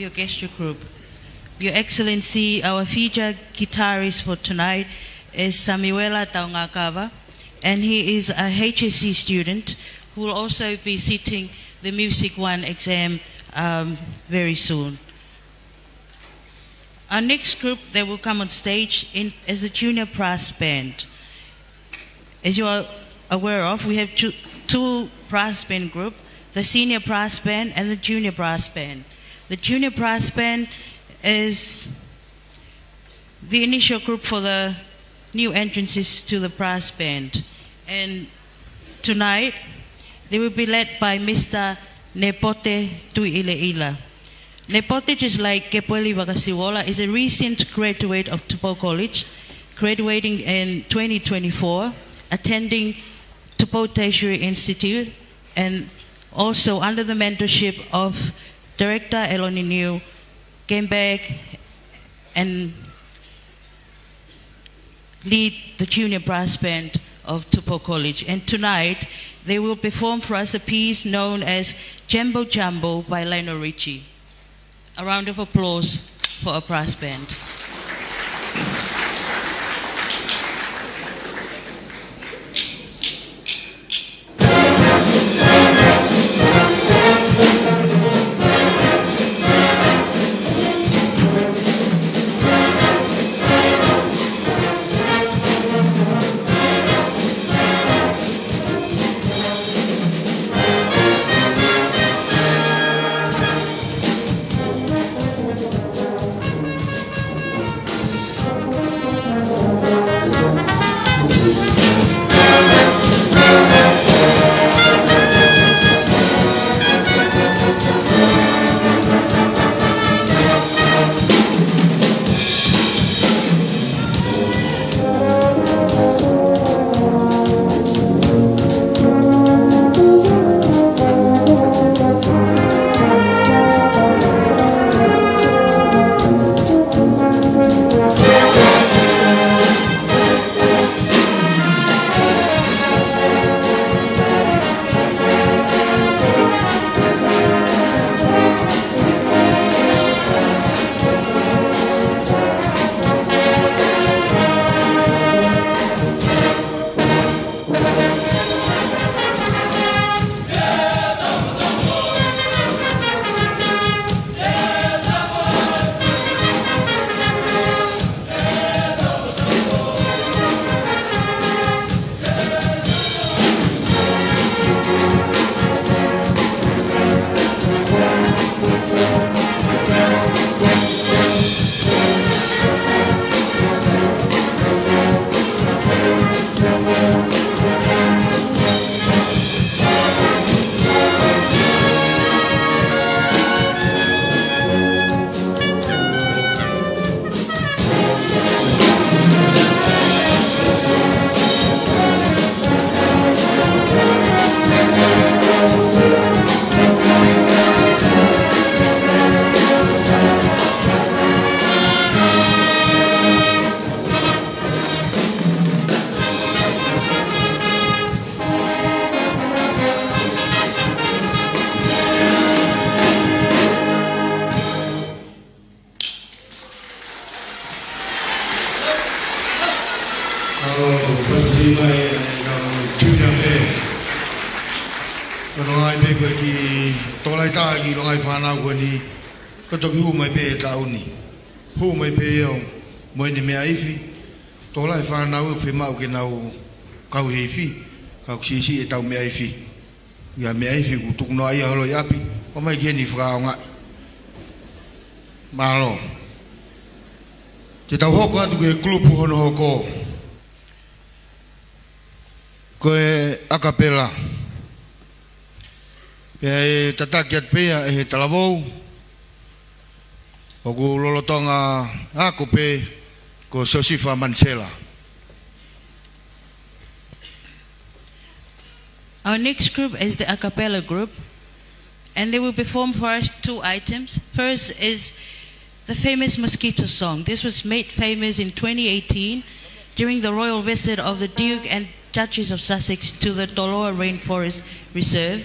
Orchestra group. Your Excellency, our feature guitarist for tonight is Samuela Taungakava, and he is a H S C student who will also be sitting the Music One exam, um, very soon. Our next group that will come on stage in, is the Junior Brass Band. As you are aware of, we have two, two brass band group, the Senior Brass Band and the Junior Brass Band. The Junior Brass Band is the initial group for the new entrances to the brass band. And tonight, they will be led by Mister Nepote Tuiileila. Nepote, just like Kepueli Vakasiuola, is a recent graduate of Tupou College, graduating in twenty twenty-four, attending Tupou Tertiary Institute, and also under the mentorship of Director Eloni Niu, came back and lead the junior brass band of Tupou College. And tonight, they will perform for us a piece known as Jambo Jumbo by Lionel Richie. A round of applause for a brass band. ʻAlo, pati mai, ʻa e kau junior band. Ko e ʻuhinga pē ko e kiʻi tokolahi taha ki he ngaahi fānau ko eni, ko e toki hū mai pē he taʻu ni. Hū mai pē ia ʻo, mo ʻene meʻa ifi. Tokolahi fānau ʻoku fiemaʻu ke nau kau he ifi, ka ʻoku siʻisiʻi ʻetau meʻa ifi. ʻIo, meʻa ifi kuo tuku noa ia holo ʻi ʻapi, ʻomai ki heni fakaʻaongaʻi. Mālō. Te tau hoko atu ki he kulupu hono hoko. Ko e a cappella. Pea ʻe tataki atu pē ia ʻe he talavou ʻoku lolotonga ako pē, ko Siosifa Manisela. Our next group is the a cappella group, and they will perform for us two items. First is the famous Mosquito Song. This was made famous in twenty eighteen during the royal visit of the Duke and Duchess of Sussex to the Toloa Rainforest Reserve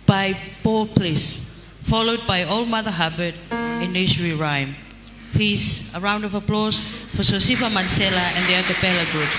by Paul Bliss. followed by Old Mother Hubbard in nursery rhyme. Please, a round of applause for Siosifa Mansela and the a cappella group.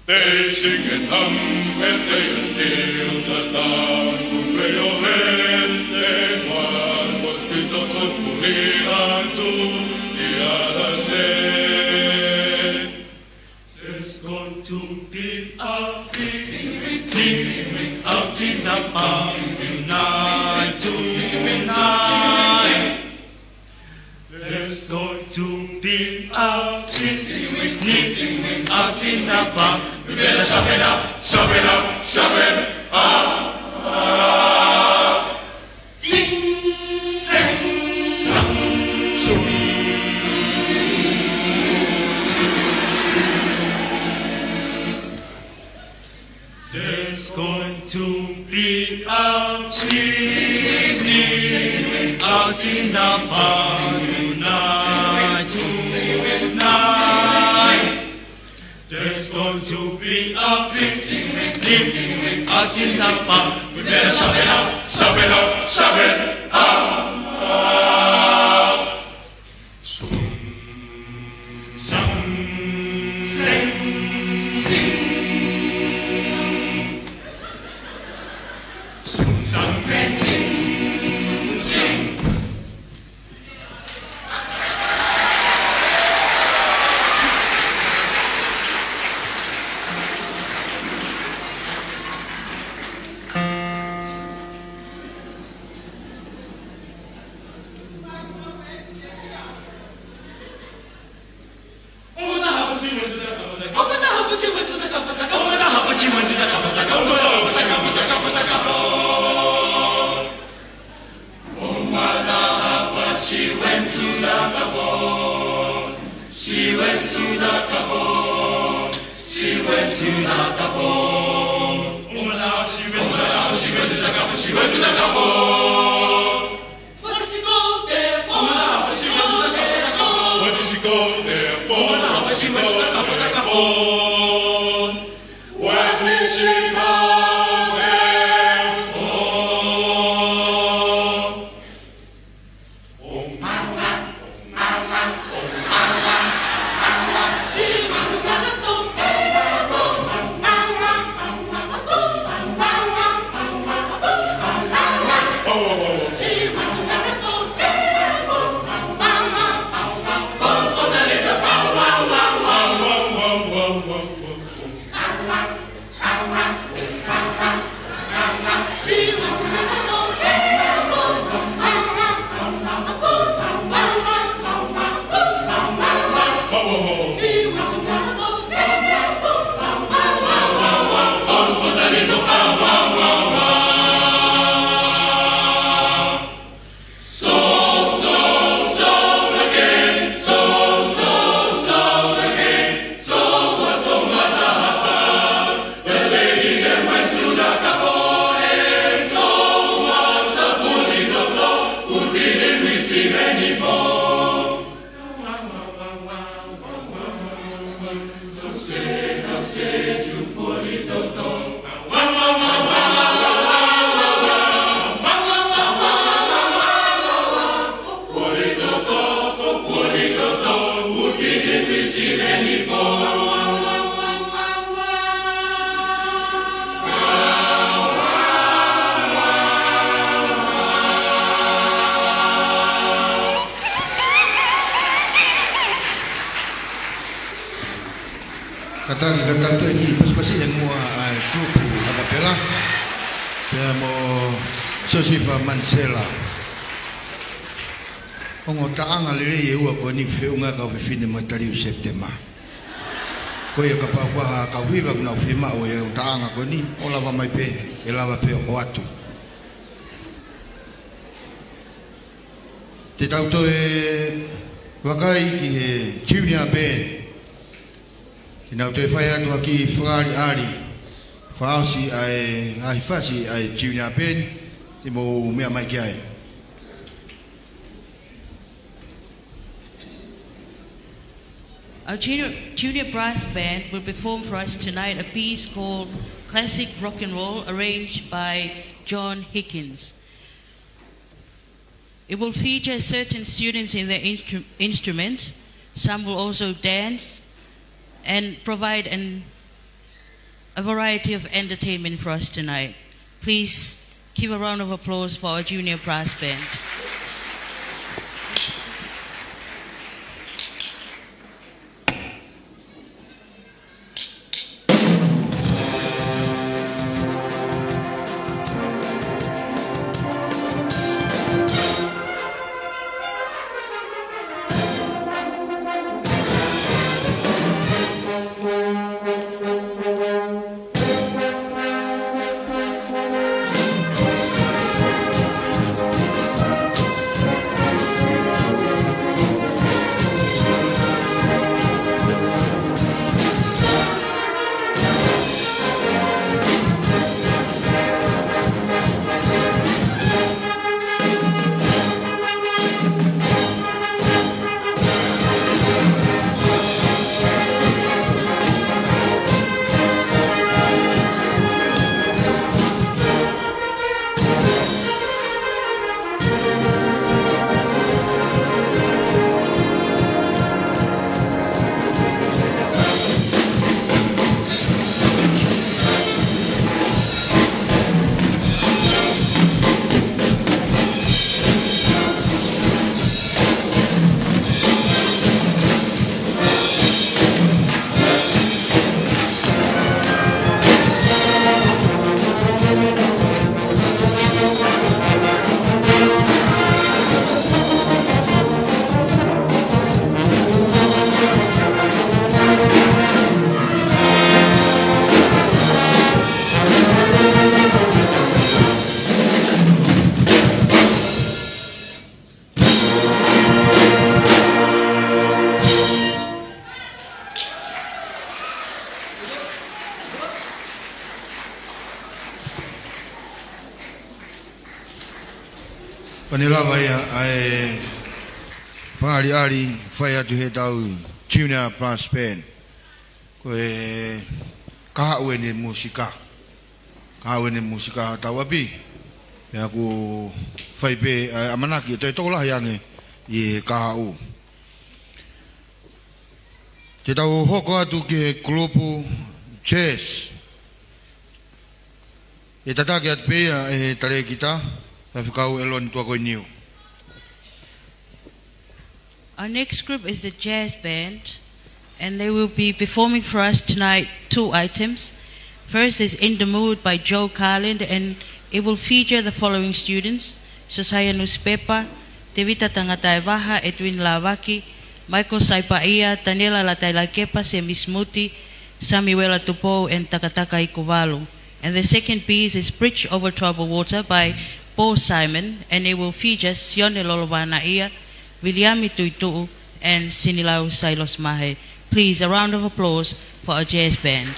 They sing and hum and play until the dawn. Put away your hand and one mosquito could pull it out to the other side. There's going to be a big meeting out in the park tonight, tonight. There's going to be a big meeting out in the park. We better sharpen up, sharpen up, sharpen up. Sing, sing, song, song. There's going to be a picnic out in the park tonight, tonight. There's going to be a picnic out in the park. We better sharpen up, sharpen up, sharpen up. Sing, sing, sing, sing. Sing, sing, sing, sing. She went to the cupboard. She went to the cupboard. She went to the cupboard. She went to the cupboard. She went to the cupboard. What did she go there for? What did she go there for? What did she go there for? What did she go there for? Ka tali, ka tali, Fakaʻosi ʻi muʻa ʻa e kulupu a kapela, pea mo Siosifa Manisela. Ongo taʻanga lelei ʻe ua ko eni ʻoku feʻunga kau fefine mo e taliu Sepitema. Ko ia kapau ko ha kau hiva ʻoku nau fiemaʻu e ongo taʻanga ko eni, ʻo lava mai pē, ʻe lava pē ʻo ʻoatu. Te tau toe vakai ki he junior band. Te nau toe fai atu ha kiʻi fakaʻaliʻali. Fakaʻosi ʻa e ngaahi fasi ʻa e junior band, te mou meʻa mai ki ai. Our junior, junior brass band will perform for us tonight a piece called Classic Rock and Roll, arranged by John Higgins. It will feature certain students in their instru-, instruments. Some will also dance and provide an, a variety of entertainment for us tonight. Please give a round of applause for our junior brass band. Pea ne lava ia ʻa e fakaʻaliʻali fai atu heʻetau junior brass band. Ko e kahaʻu ʻene musika. Kahaʻu ʻene musika tau ʻapi. Pea ʻoku fai pē ʻa e ʻamanaki ʻe toe tokolahi ange ʻi he kahaʻu. Te tau hoko atu ki he kulupu jazz. ʻE tataki atu pē ia ʻe he talēkita, Faifekau ʻEloni Tuakoiniu. Our next group is the jazz band, and they will be performing for us tonight two items. First is In the Mood by Joe Carland, and it will feature the following students: Josiah Nuspepa, Tevita Tangataevaha, Edwin Lavaki, Michael Saipaia, Taniela Latailakepa, Semisi Muti, Samiuela Tupou, and Takataka Ikuvalu. And the second piece is Bridge Over Troubled Water by Paul Simon, and it will feature Sione Lolovanaia, Viliami Tuituʻu, and Sinilau Sailos Mahe. Please, a round of applause for our jazz band.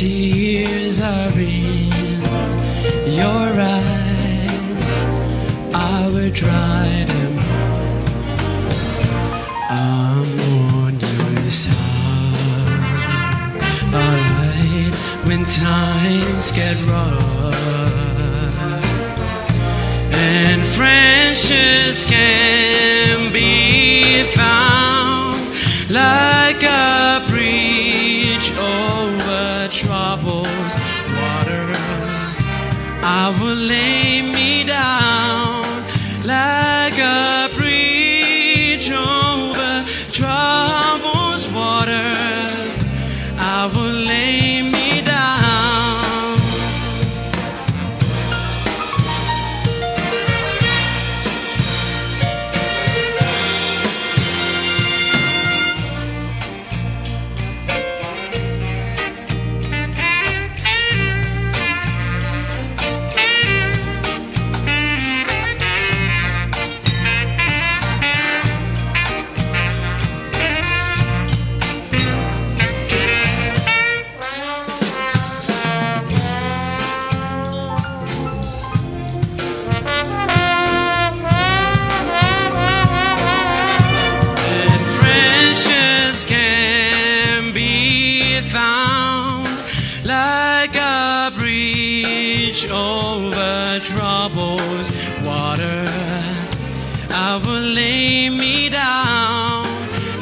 Tears are in your eyes, I will dry them. I'm on your side when times get rough and friendships can be found like a bridge over troubled waters. I will lay me down like a bridge over troubled waters. I will lay me down. And friendships can be found like a bridge over troubled water. I will lay me down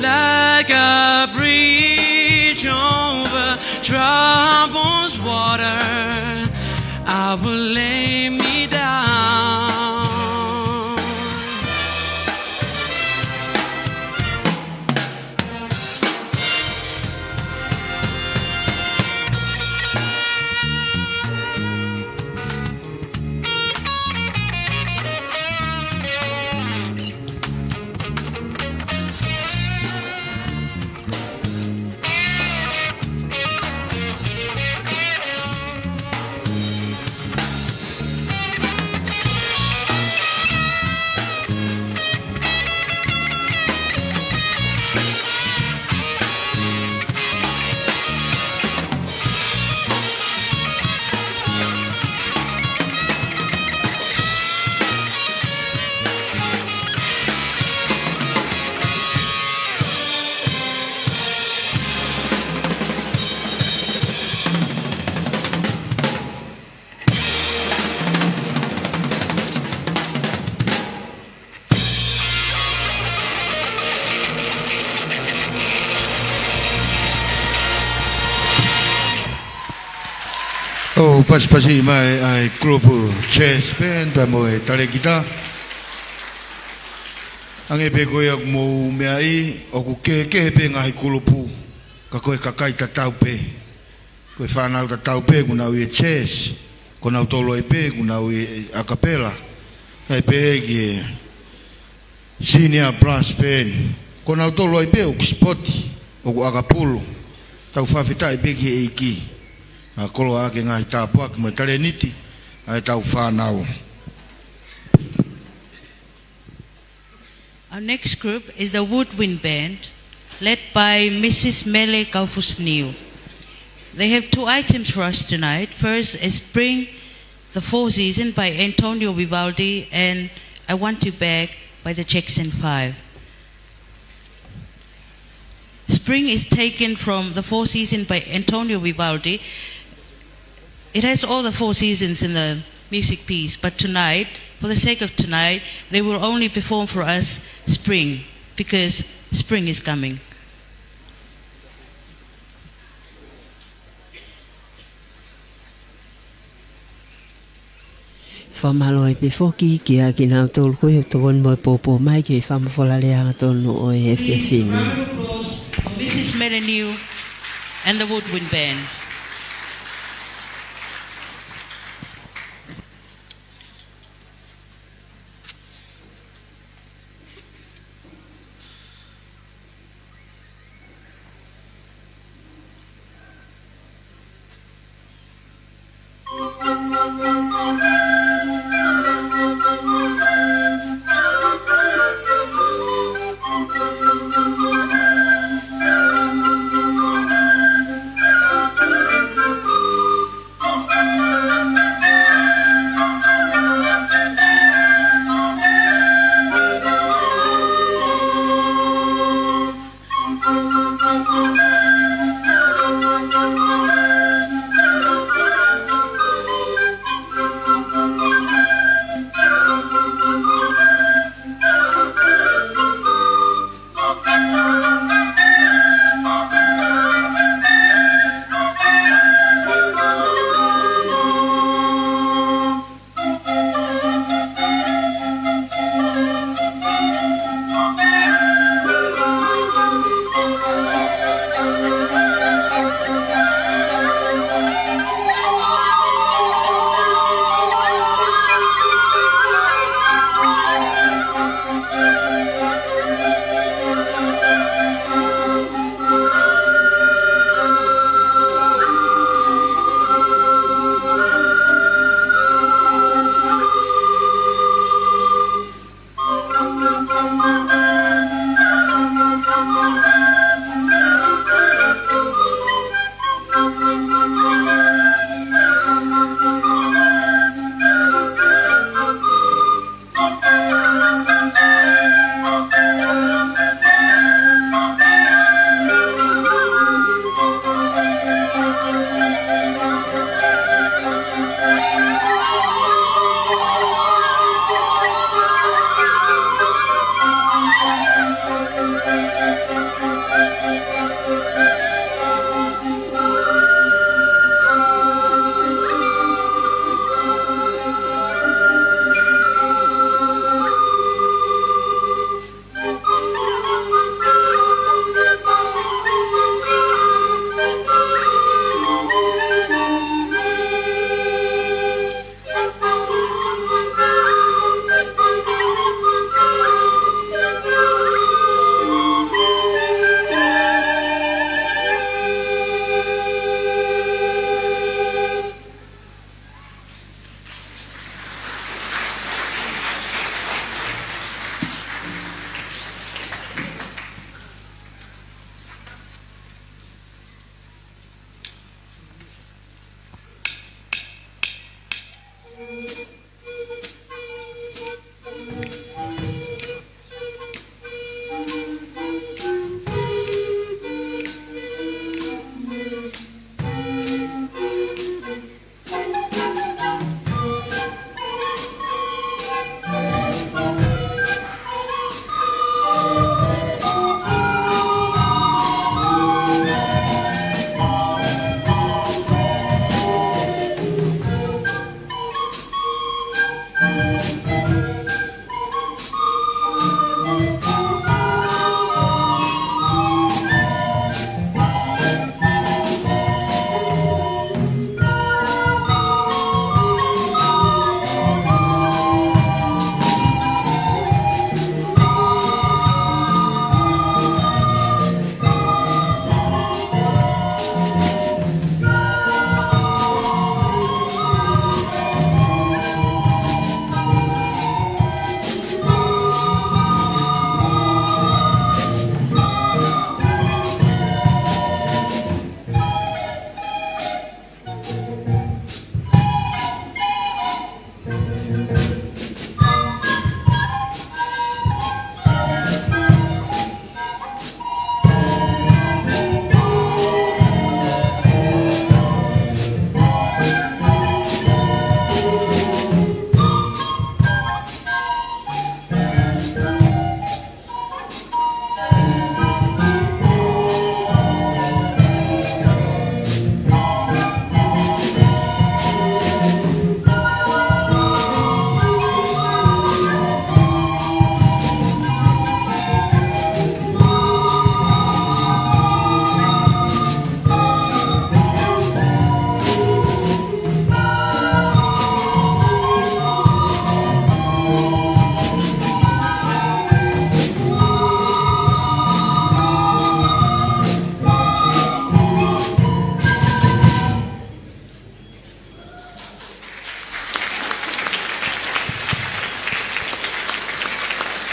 like a bridge over troubled water. I will lay me down. ʻOku pasipasi mai ʻa e kulupu Jazz Band pea mo e talēkita. Hangē pē ko ia ʻoku mou meaʻi, ʻoku kehekehe pē ngaahi kulupu, ka ko e kakai tatau pē. Ko e fānau tatau pē ʻoku nau ʻi he jazz, ko nautolu ai pē ʻoku nau ʻi he a cappella. Kae pehē ki he senior brass band, ko nautolu ai pē ʻoku sipoti, ʻoku ʻakapulu. Tau fakafetaʻi pē ki he ʻEiki, ʻa e koloa ʻaki e ngaahi tāpuaki mo e talēniti ʻa ʻetau fānau. Our next group is the Woodwind Band, led by Missus Mele Kaufusniu. They have two items for us tonight. First is Spring, the Four Season by Antonio Vivaldi, and I Want You Back by the Jackson Five. Spring is taken from the Four Seasons by Antonio Vivaldi. It has all the four seasons in the music piece, but tonight, for the sake of tonight, they will only perform for us Spring, because spring is coming. Fakamālō ai pē foki kiate kinautolu ko ia ʻoku tokoni mo e pōpō mai ki he fakamafola lea hangatonu ʻo e efiafi ni. Missus Melaniu and the Woodwind Band.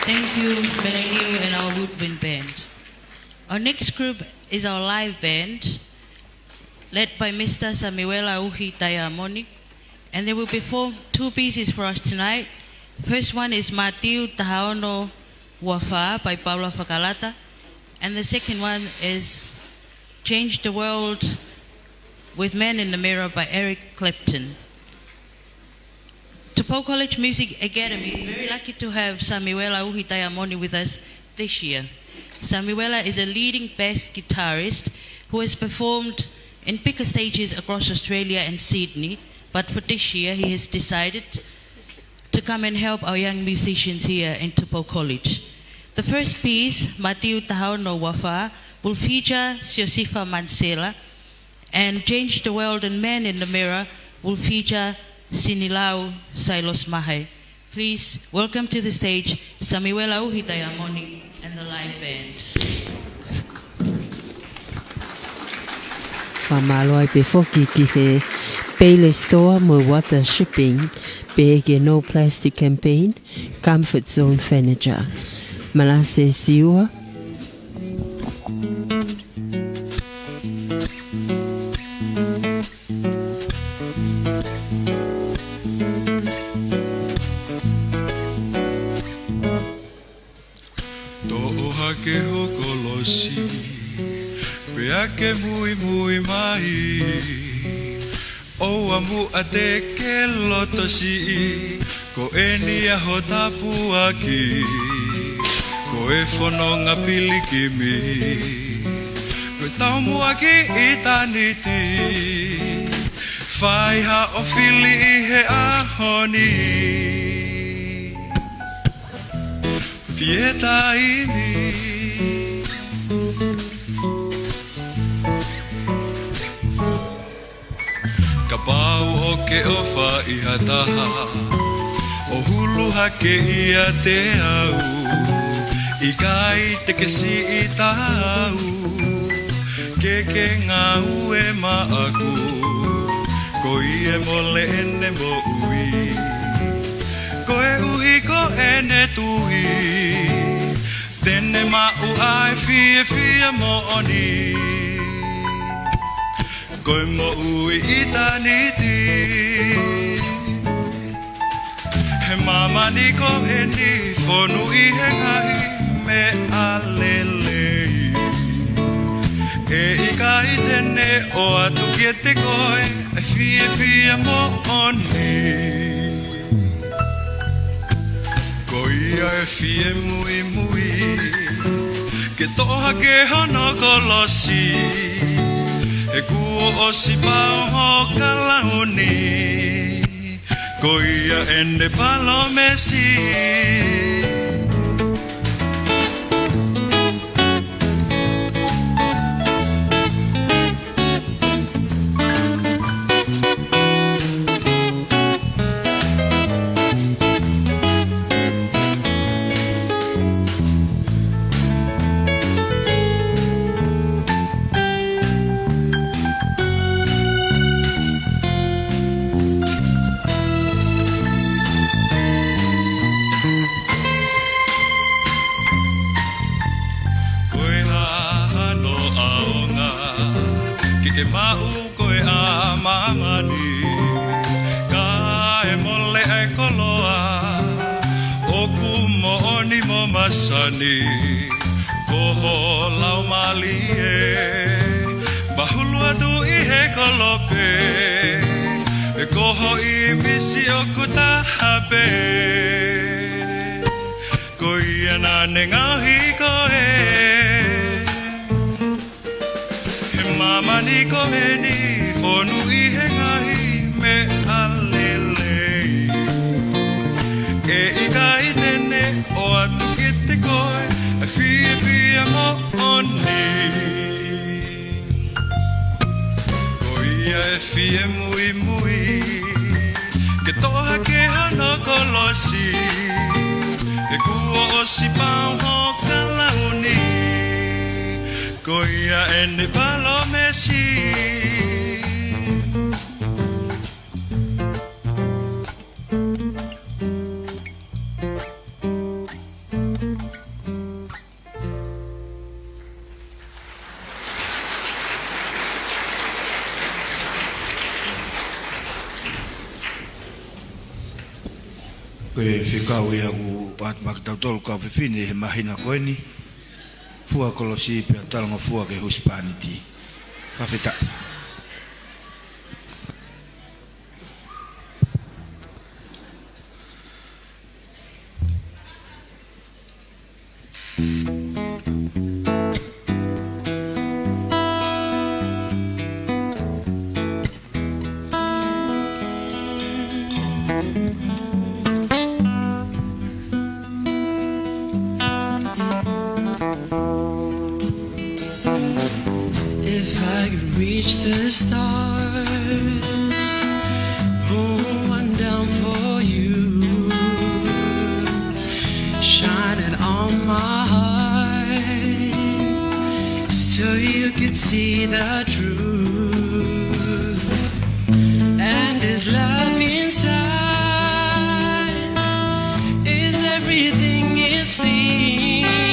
Thank you, Meleniu and our woodwind band. Our next group is our live band, led by Mister Samuela Uhi Taiamoni, and they will perform two pieces for us tonight. First one is Mātiu taha ono ua fā by Paula Fakalata, and the second one is Change the World with Men in the Mirror by Eric Clapton. Tupou College Music Academy is very lucky to have Samuela Uhi Taiamoni with us this year. Samuela is a leading bass guitarist who has performed in bigger stages across Australia and Sydney, but for this year he has decided to come and help our young musicians here in Tupou College. The first piece, Mātiu taha ono ua fā, will feature Siosifa Mansela, and Change the World and Men in the Mirror will feature Sinilau Sailos Mahe. Please welcome to the stage Samuela Uhi Taiamoni and the live band. Fakamālō ai pē foki ki he Payless Store mo Water Shipping, pehē ki he No Plastic Campaign, Comfort Zone Furniture. Manase Siua. Toʻo hake ho kolosi, pea ke muimui mai. ʻOua muʻa te ke loto siʻi, ko eni ʻa ho tāpuaki. Ko e fononga pilikimi, ko e taumuʻa ki ʻitāniti. Fai haʻo fili ʻi he ʻaho ni. Fie taimi. Kapau ʻoku ke ʻofa ʻi ha taha, ʻo hulu hake ʻiate au, ʻikai te ke siʻi taau, ke ke ngāue maʻaku, ko ia ʻe mole ʻene moʻui, koeʻuhi ko ʻene tui, te ne maʻu ʻa e fiefia moʻoni. Ko e moʻui ʻitāniti. Māmani ko eni fonu ʻi he ngaahi meʻa lelei. ʻE ʻikai te ne ʻoatu kiate koe ʻa e fiefia moʻoni. Ko ia ʻe fie muimui ke toʻo hake hono kolosi, he kuo ʻosi pau ho kalauni. Ko ia ʻene palōmesi. Ko e hā hano ʻaonga ke ke maʻu koe ʻa māmani, kae mole ʻa e koloa ʻoku moʻoni mo masani. Ko ho laumālie mahulu atu ʻi he kolope, ʻe ko ho ʻīmisi ʻoku taha pē. Ko ia naʻa ne ngaohi koe. He māmani ko eni fonu ʻi he ngaahi meʻa lelei. ʻE ʻikai te ne ʻoatu kiate koe ʻa e fiefia moʻoni. Ko ia ʻe fie muimui ke toʻo hake hono kolosi, he kuo ʻosi pau ho kalauni. Ko ia ʻene palōmesi. Ko e fekau ia ʻoku ʻoatu maʻa kitautolu kau fefine he māhina ko eni. Fua kolosi pea talangofua ki he husepāniti. Fakafetaʻi. If I could reach the stars, pull one down for you, shine it on my heart, so you could see the truth. And this love inside is everything it seems.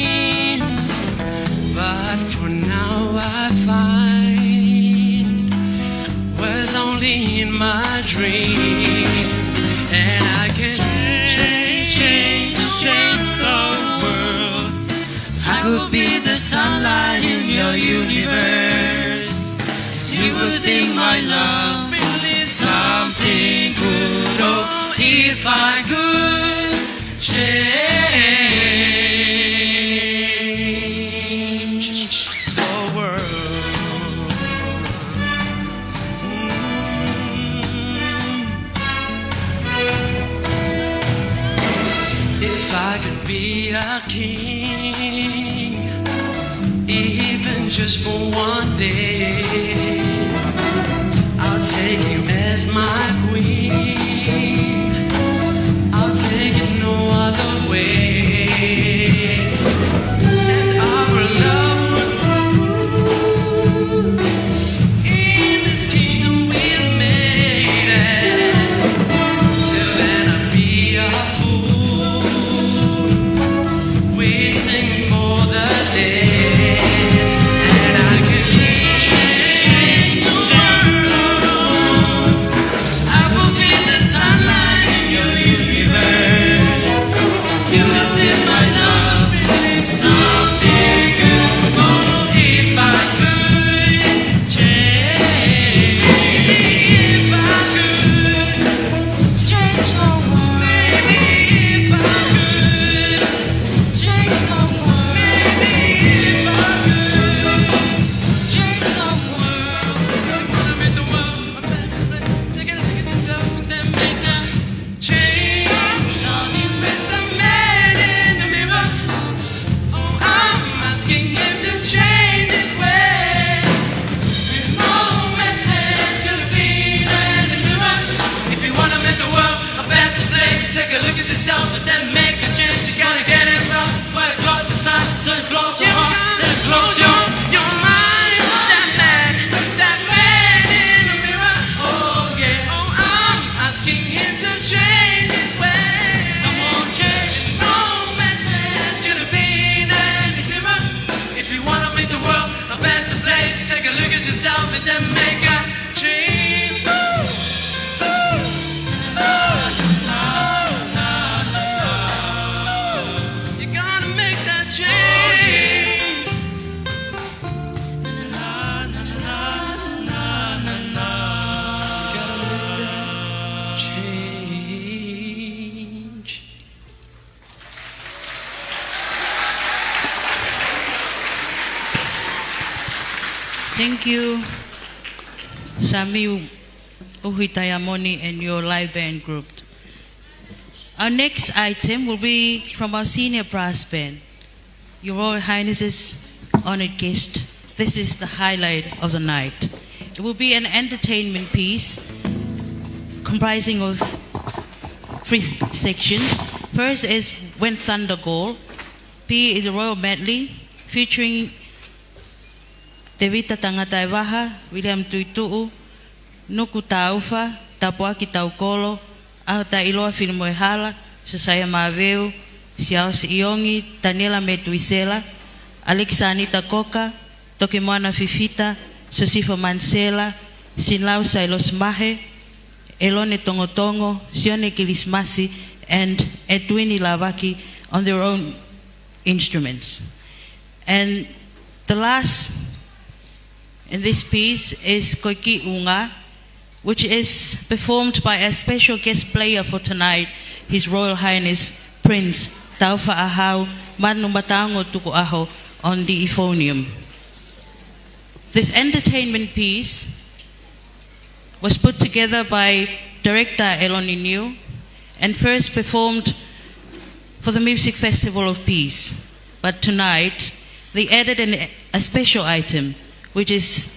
But for now I find was only in my dream. And I can change, change, change the world. I could be the sunlight in your universe. You would think my love is something good. Oh, if I could change the world. Mm. If I could be a king, even just for one day, I'll take you as my queen. I'll take it no other way. And our love would bloom in this kingdom we've made. And till then I'll be a fool, wishing for the day that I could change, change the world. I will be the Thank you, Samiu Uhi Taiamoni and your live band group. Our next item will be from our senior brass band. Your Royal Highnesses, honored guest, this is the highlight of the night. It will be an entertainment piece comprising of three sections. First is When Thunder Call. B is a royal medley featuring Tevita Tangataevaha, William Tuituʻu, Nuku Taufa, Tapuaki Taukolo, ʻAhotaʻiloa Filimoehala, Sosaia Maveu, Siaosi Iongi, Taniela Metuisela, Alexanita Koka, Tokemoana Fifita, Sosifa Mansela, Sinlau Sailosi Mahe, Elone Tongotongo, Sione Kilisimasi, and Edwini Lavaki on their own instruments. And the last in this piece is Koiki Unga, which is performed by a special guest player for tonight, His Royal Highness Prince Taufaʻahau Manumataongo Tukuʻaho on the euphonium. This entertainment piece was put together by Director Eloni Niu and first performed for the Music Festival of Peace. But tonight, they added an, a special item, which is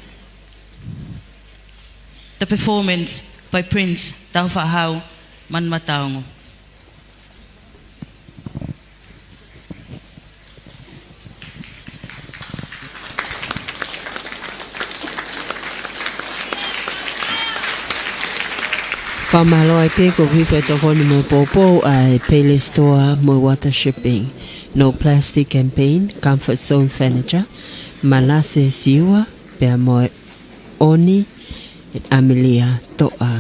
the performance by Prince Taufaʻahau Manumataongo. Fakamālō ai pē ʻoku ou fie tokoni mo e poupou ʻa e Payless Store mo e Water Shipping, No Plastic Campaign, Comfort Zone Furniture, Manase Siua, pea mo e ʻOni ʻAmelia Toʻa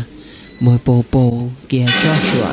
mo e poupou kia Joshua.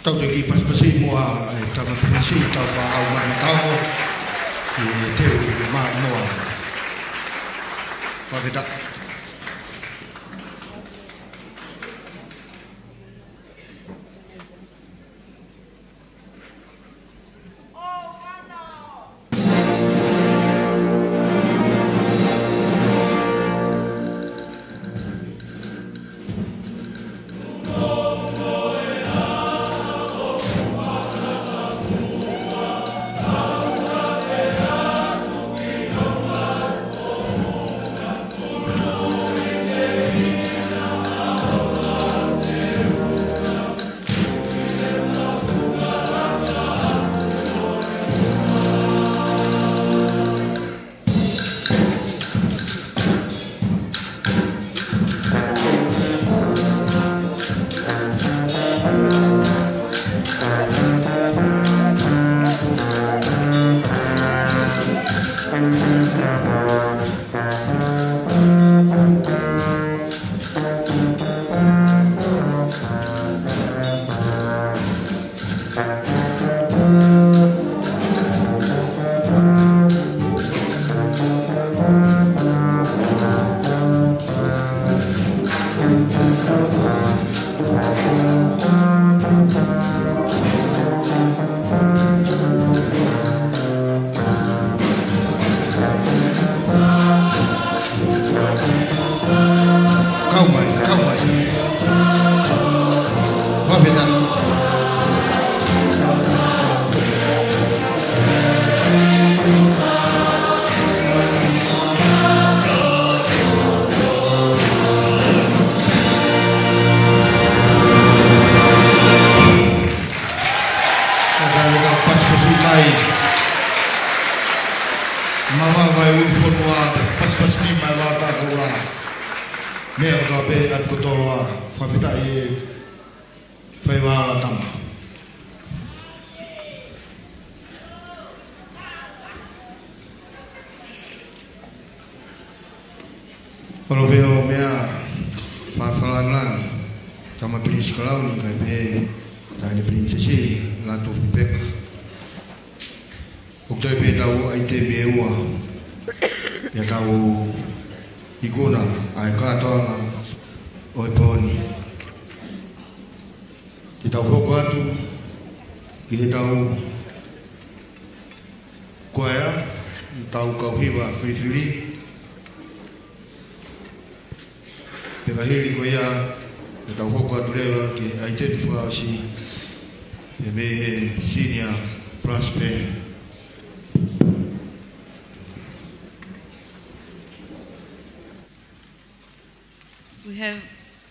Tau toki pasipasi muʻa e tama pilinisi, tau faʻa ʻalu mai mo tau ki he teu ʻi he maʻimoa. Fakafetaʻi. Kau mai, kau mai. Fakafetaʻi. Ka tau ka pasipasi mai. Mavae ʻulufonua, pasipasi mai mavae takola. Meʻa ka pē atu ko toloa, fakafetaʻi e fai vāola tama. ʻOlopē ʻo meʻa, fakalāngilangi, tama pilinisi kalauni, kae pehē, taʻahine pilinisesi, Lātūfuipeka. ʻOku toe pē tau ʻaitemi ʻe ua, ʻi heʻetau ikuna ʻa e kātoanga ʻo e pō ni. Te tau hoko atu ki heʻetau kuaea, ʻetau kau hiva filifili. Pea ka hili ko ia, te tau hoko atu leva ki he ʻaitemi fakaʻosi, pea mei he Senior Brass Band. We have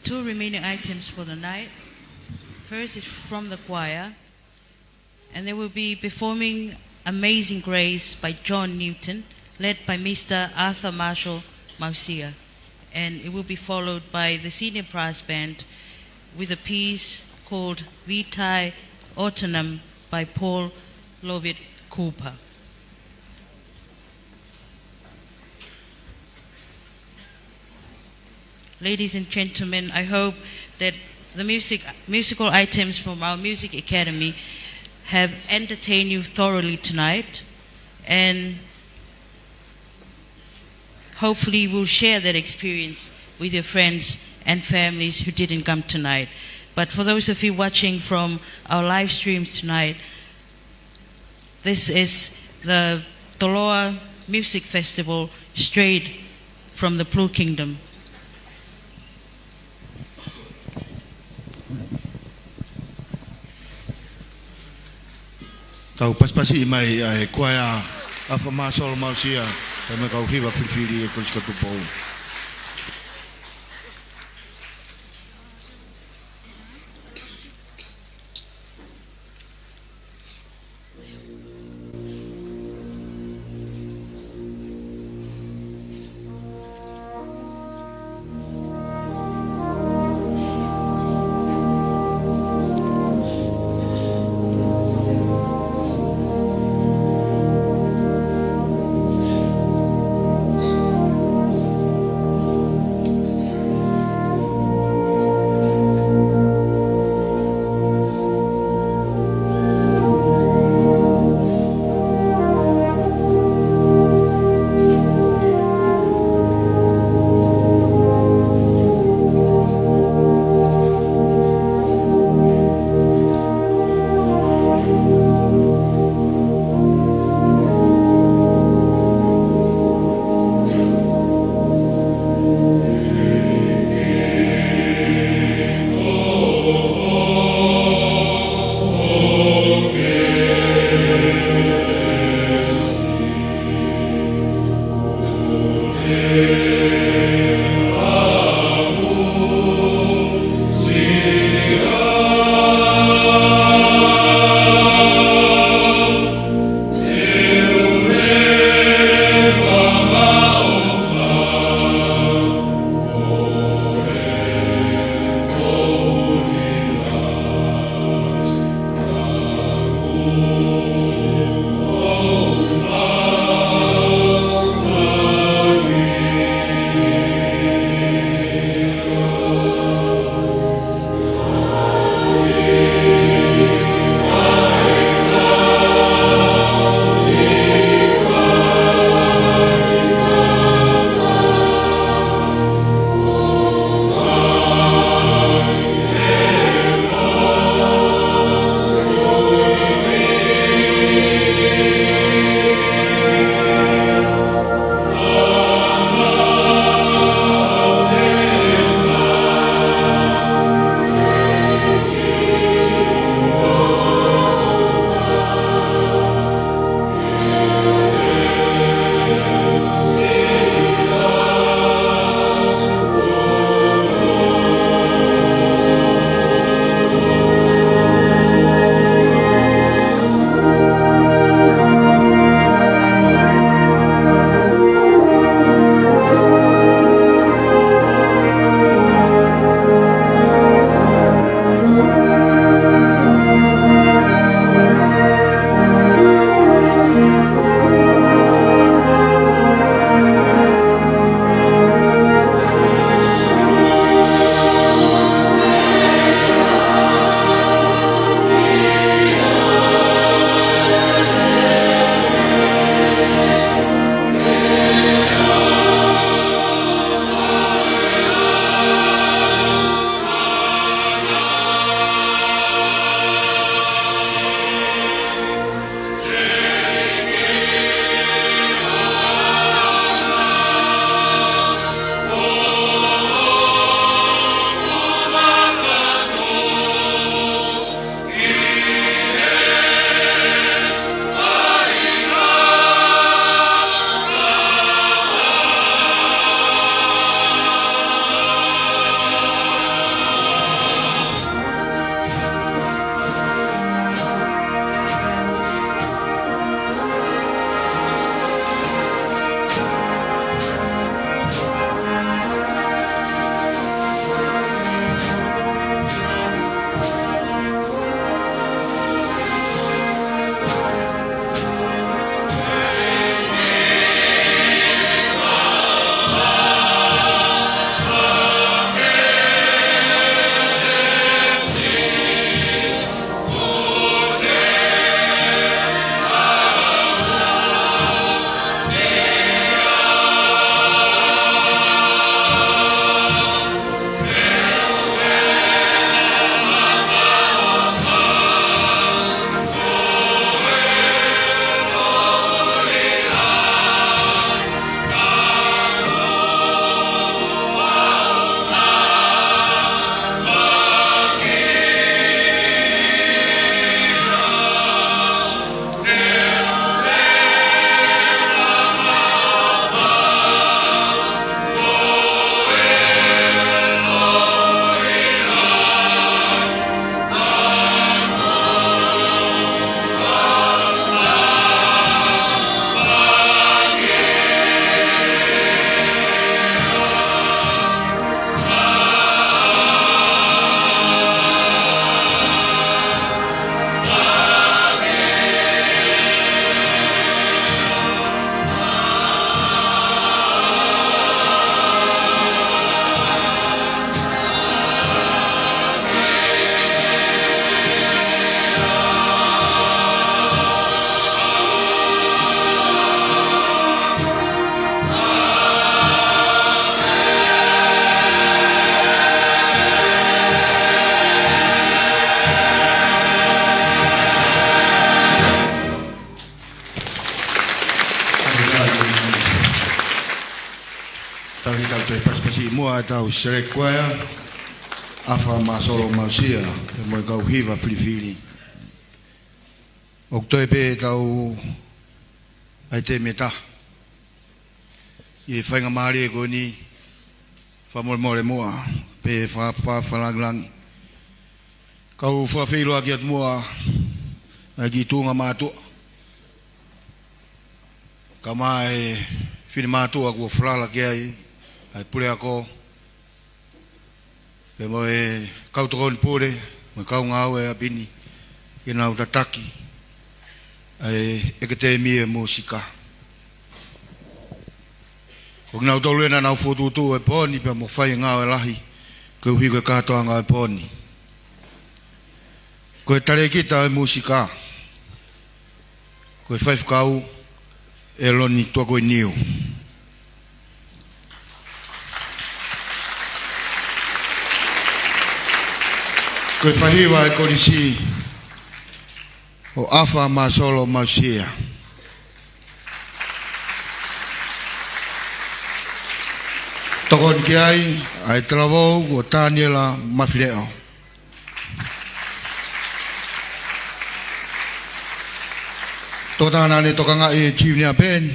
two remaining items for the night. First is from the choir, and they will be performing Amazing Grace by John Newton, led by Mister Arthur Marshall Mausia. And it will be followed by the Senior Brass Band with a piece called Vitae Aeternam by Paul Lovett Cooper. Ladies and gentlemen, I hope that the music, musical items from our Music Academy have entertained you thoroughly tonight, and hopefully will share that experience with your friends and families who didn't come tonight. But for those of you watching from our live streams tonight, this is the Toloa Music Festival straight from the Blue Kingdom. Tau pasipasi mai ʻa e kuaea Arthur Marshall Mausia, pea mo e kau hiva filifili ʻa e Kolisi ko Tupou. Tau ki tau toe pasipasi muʻa ʻetau select choir, ʻAfa Māsolo Mausia, pea mo e kau hiva filifili. ʻOku toe pē ʻetau ʻaitemi ʻe taha. ʻi he faingamālie ko eni, fakamolemole muʻa, pea fakaʻapaʻapa fakalāngilangi. Kau fakafeʻiloaki atu muʻa, ʻa e kiʻi tuʻunga mātuʻa. Kae ʻumaʻā e finemātuʻa kuo falala ki ai, ʻa e puleako, pea mo e kau tokoni pule, mo e kau ngāue ʻapi ni, ke nau tataki ʻa e ʻEkatēmia Mūsika. Ko kinautolu ē naʻa nau fokotuʻutuʻu e pō ni pea mo fai e ngāue lahi, koeʻuhi ko e kātoanga e pō ni. Ko e talēkita e mūsika, ko e faifekau ʻEloni Tuakoiniu. Ko e faʻu hiva e kolisi, ko ʻAfa Māsolo Mausia. Tokoni ki ai ʻa e talavou ko Taniela Mafileʻo. Tokotaha naʻa ne tokangaʻi e junior band,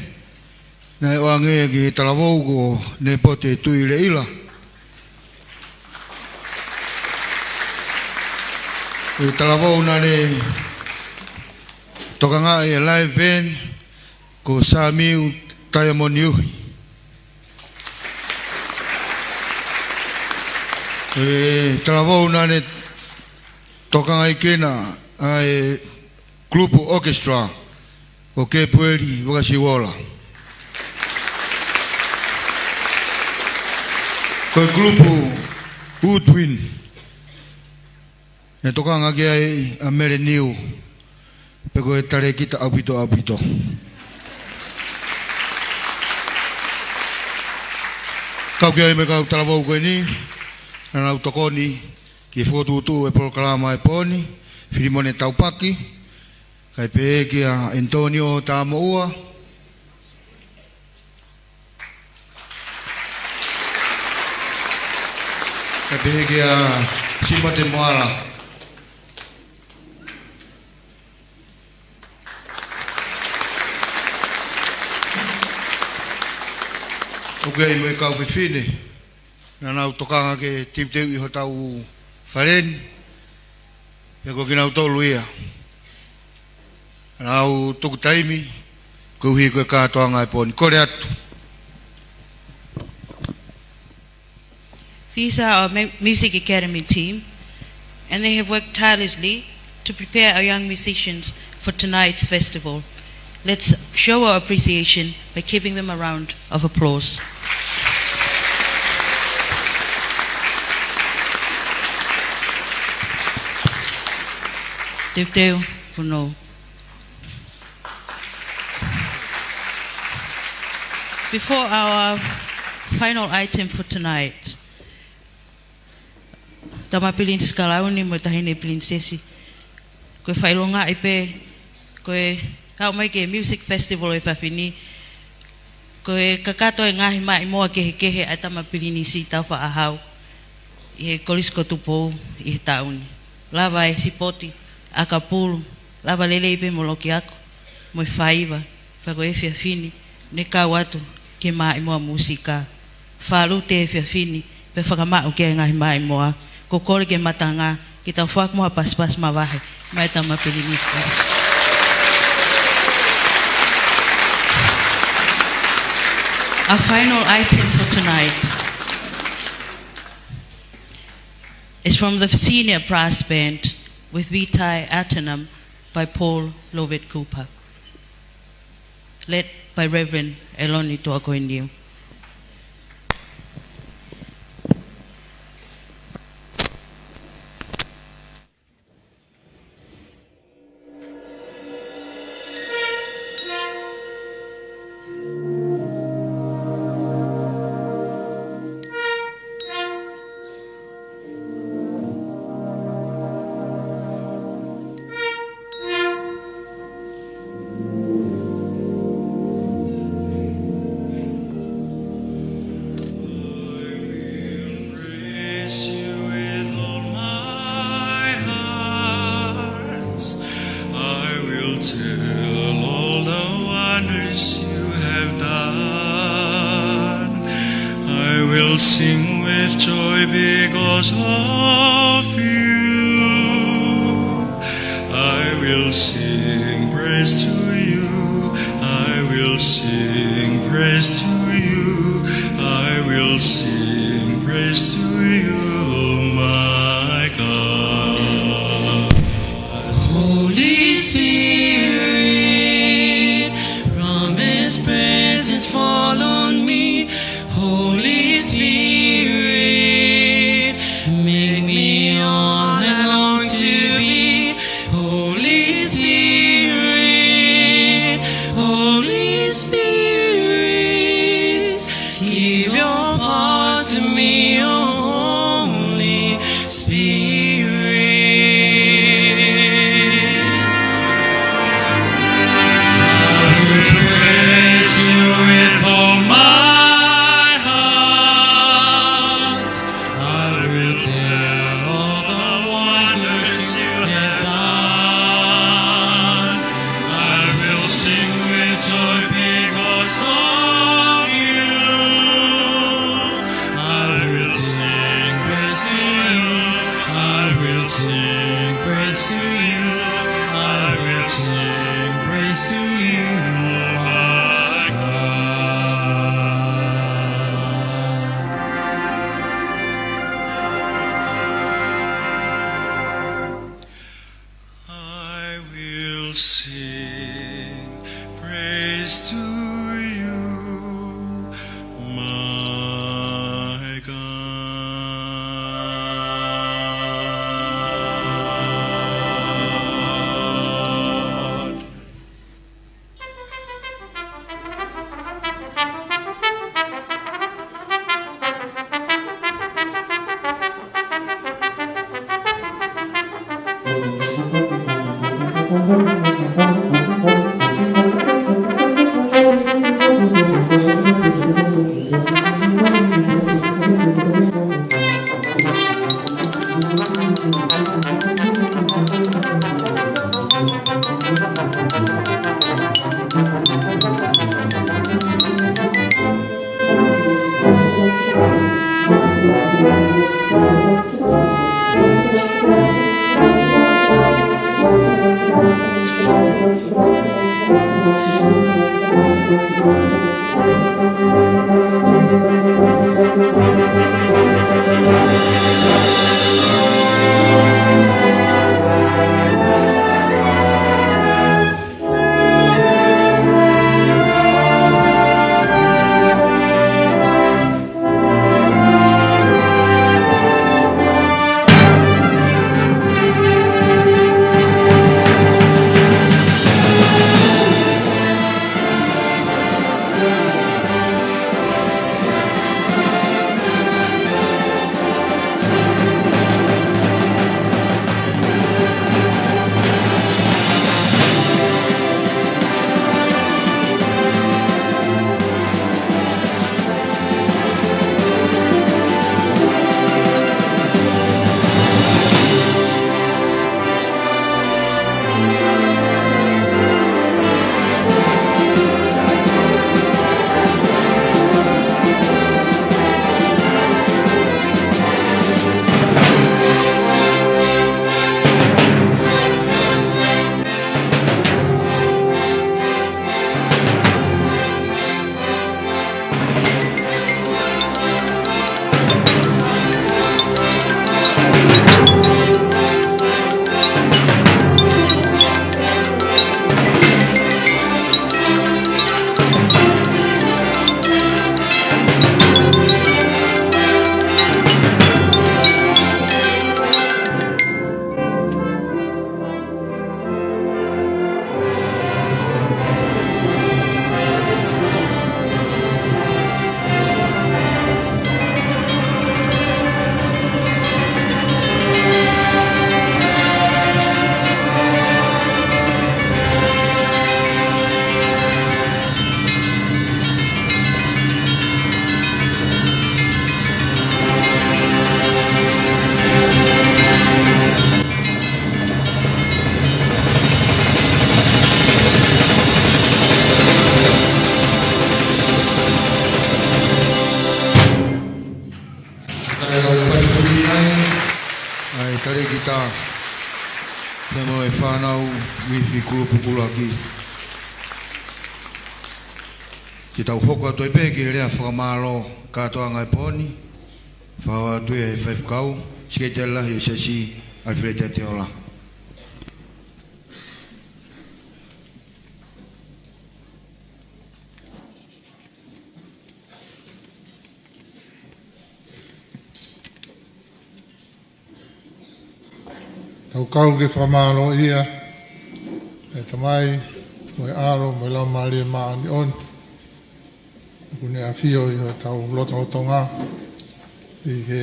naʻe ʻoange ki he talavou ko Nepote Tuʻileʻila. Ko e talavou naʻa ne tokangaʻi e live band ko Samiu Taiamoni Uhi. Ko e talavou naʻa ne tokangaʻi kinaua ʻa e kulupu orchestra, ko Kepueli Vakasiuola. Ko e kulupu woodwind, naʻe tokanga ki ai ʻa Mele Niu, pea ko e talēkita ʻaupito ʻaupito. Kau ki ai mo e kau talavou ko eni, naʻa nau tokoni ki he fokotuʻutuʻu e polokalama e pō ni, Filimone Taupaki, kae pehē kia Antonio Tamoʻua, kae pehē kia Simate Moala. ʻOku ʻi ai mo e kau fefine naʻa nau tokanga ke teuteuʻi hotau fale ni, pea ko kinautolu ia naʻa nau tuku taimi koeʻuhi ko e kātoanga e pō ni. Kole atu. These are our mu-, Music Academy team, and they have worked tirelessly to prepare our young musicians for tonight's festival. Let's show our appreciation by giving them a round of applause. Teuteu, Punou. Before our final item for tonight, Tama Pilinisi Kalauni mo e Taʻahine Pilinisesi, ko e fakaʻilongaʻi pē, ko e haʻu mai ki he Music Festival ʻo e efiafi ni, ko e kakato e ngaahi maʻimoa kehekehe ʻa e Tama Pilinisi Taufaʻāhau ʻi he Kolisi ko Tupou ʻi he taʻu ni. Lava e sipoti, ʻakapulu, lava lelei pē mo loki ako, mo e faiva, pea ko e efiafi ni, ne kau atu ki he maʻimoa mūsika. Fālute e efiafi ni, pea fakamaʻu ki ai e ngaahi maʻimoa. Ko e kole ki he matanga, ke tau foaki mo ha pasipasi mavahe maʻa e Tama Pilinisi. Our final item for tonight is from the senior brass band with Vitae Aeternam by Paul Lovett Cooper, led by Reverend ʻEloni Tuakoiniu. Praise you with all my heart. I will tell all the wonders you have done. Will sing with joy because of you. I will sing praise to you. I will sing praise to you. I will sing praise to you, my God. Holy Spirit, promise presence fall on me. Holy Spirit, make me all I long to be. Holy Spirit, Holy Spirit, give your power to me, oh Holy Spirit. I will praise you with all my heart. I will tell all the wonders you have done. I will sing with joy because of you. I will sing praise to you. I will sing praise to you. I will sing praise to you, my God. I will sing praise to you, my God. Ka, pea mo e fānau mei he kulupu kuluaki. Ke tau hoko atu ai pē ki he lea fakamālō kātoanga e pō ni, fakahoko atu ʻe he faifekau, Sekelitali Lahi ʻo e Siasi, ʻAlifeleti Ateola. Tau kau ke fakamālōʻia e Tamai, mo e ʻAlo, mo e Laumālie Māʻoniʻoni, ʻoku ne ʻafio ʻi hotau lotolotonga, ʻi he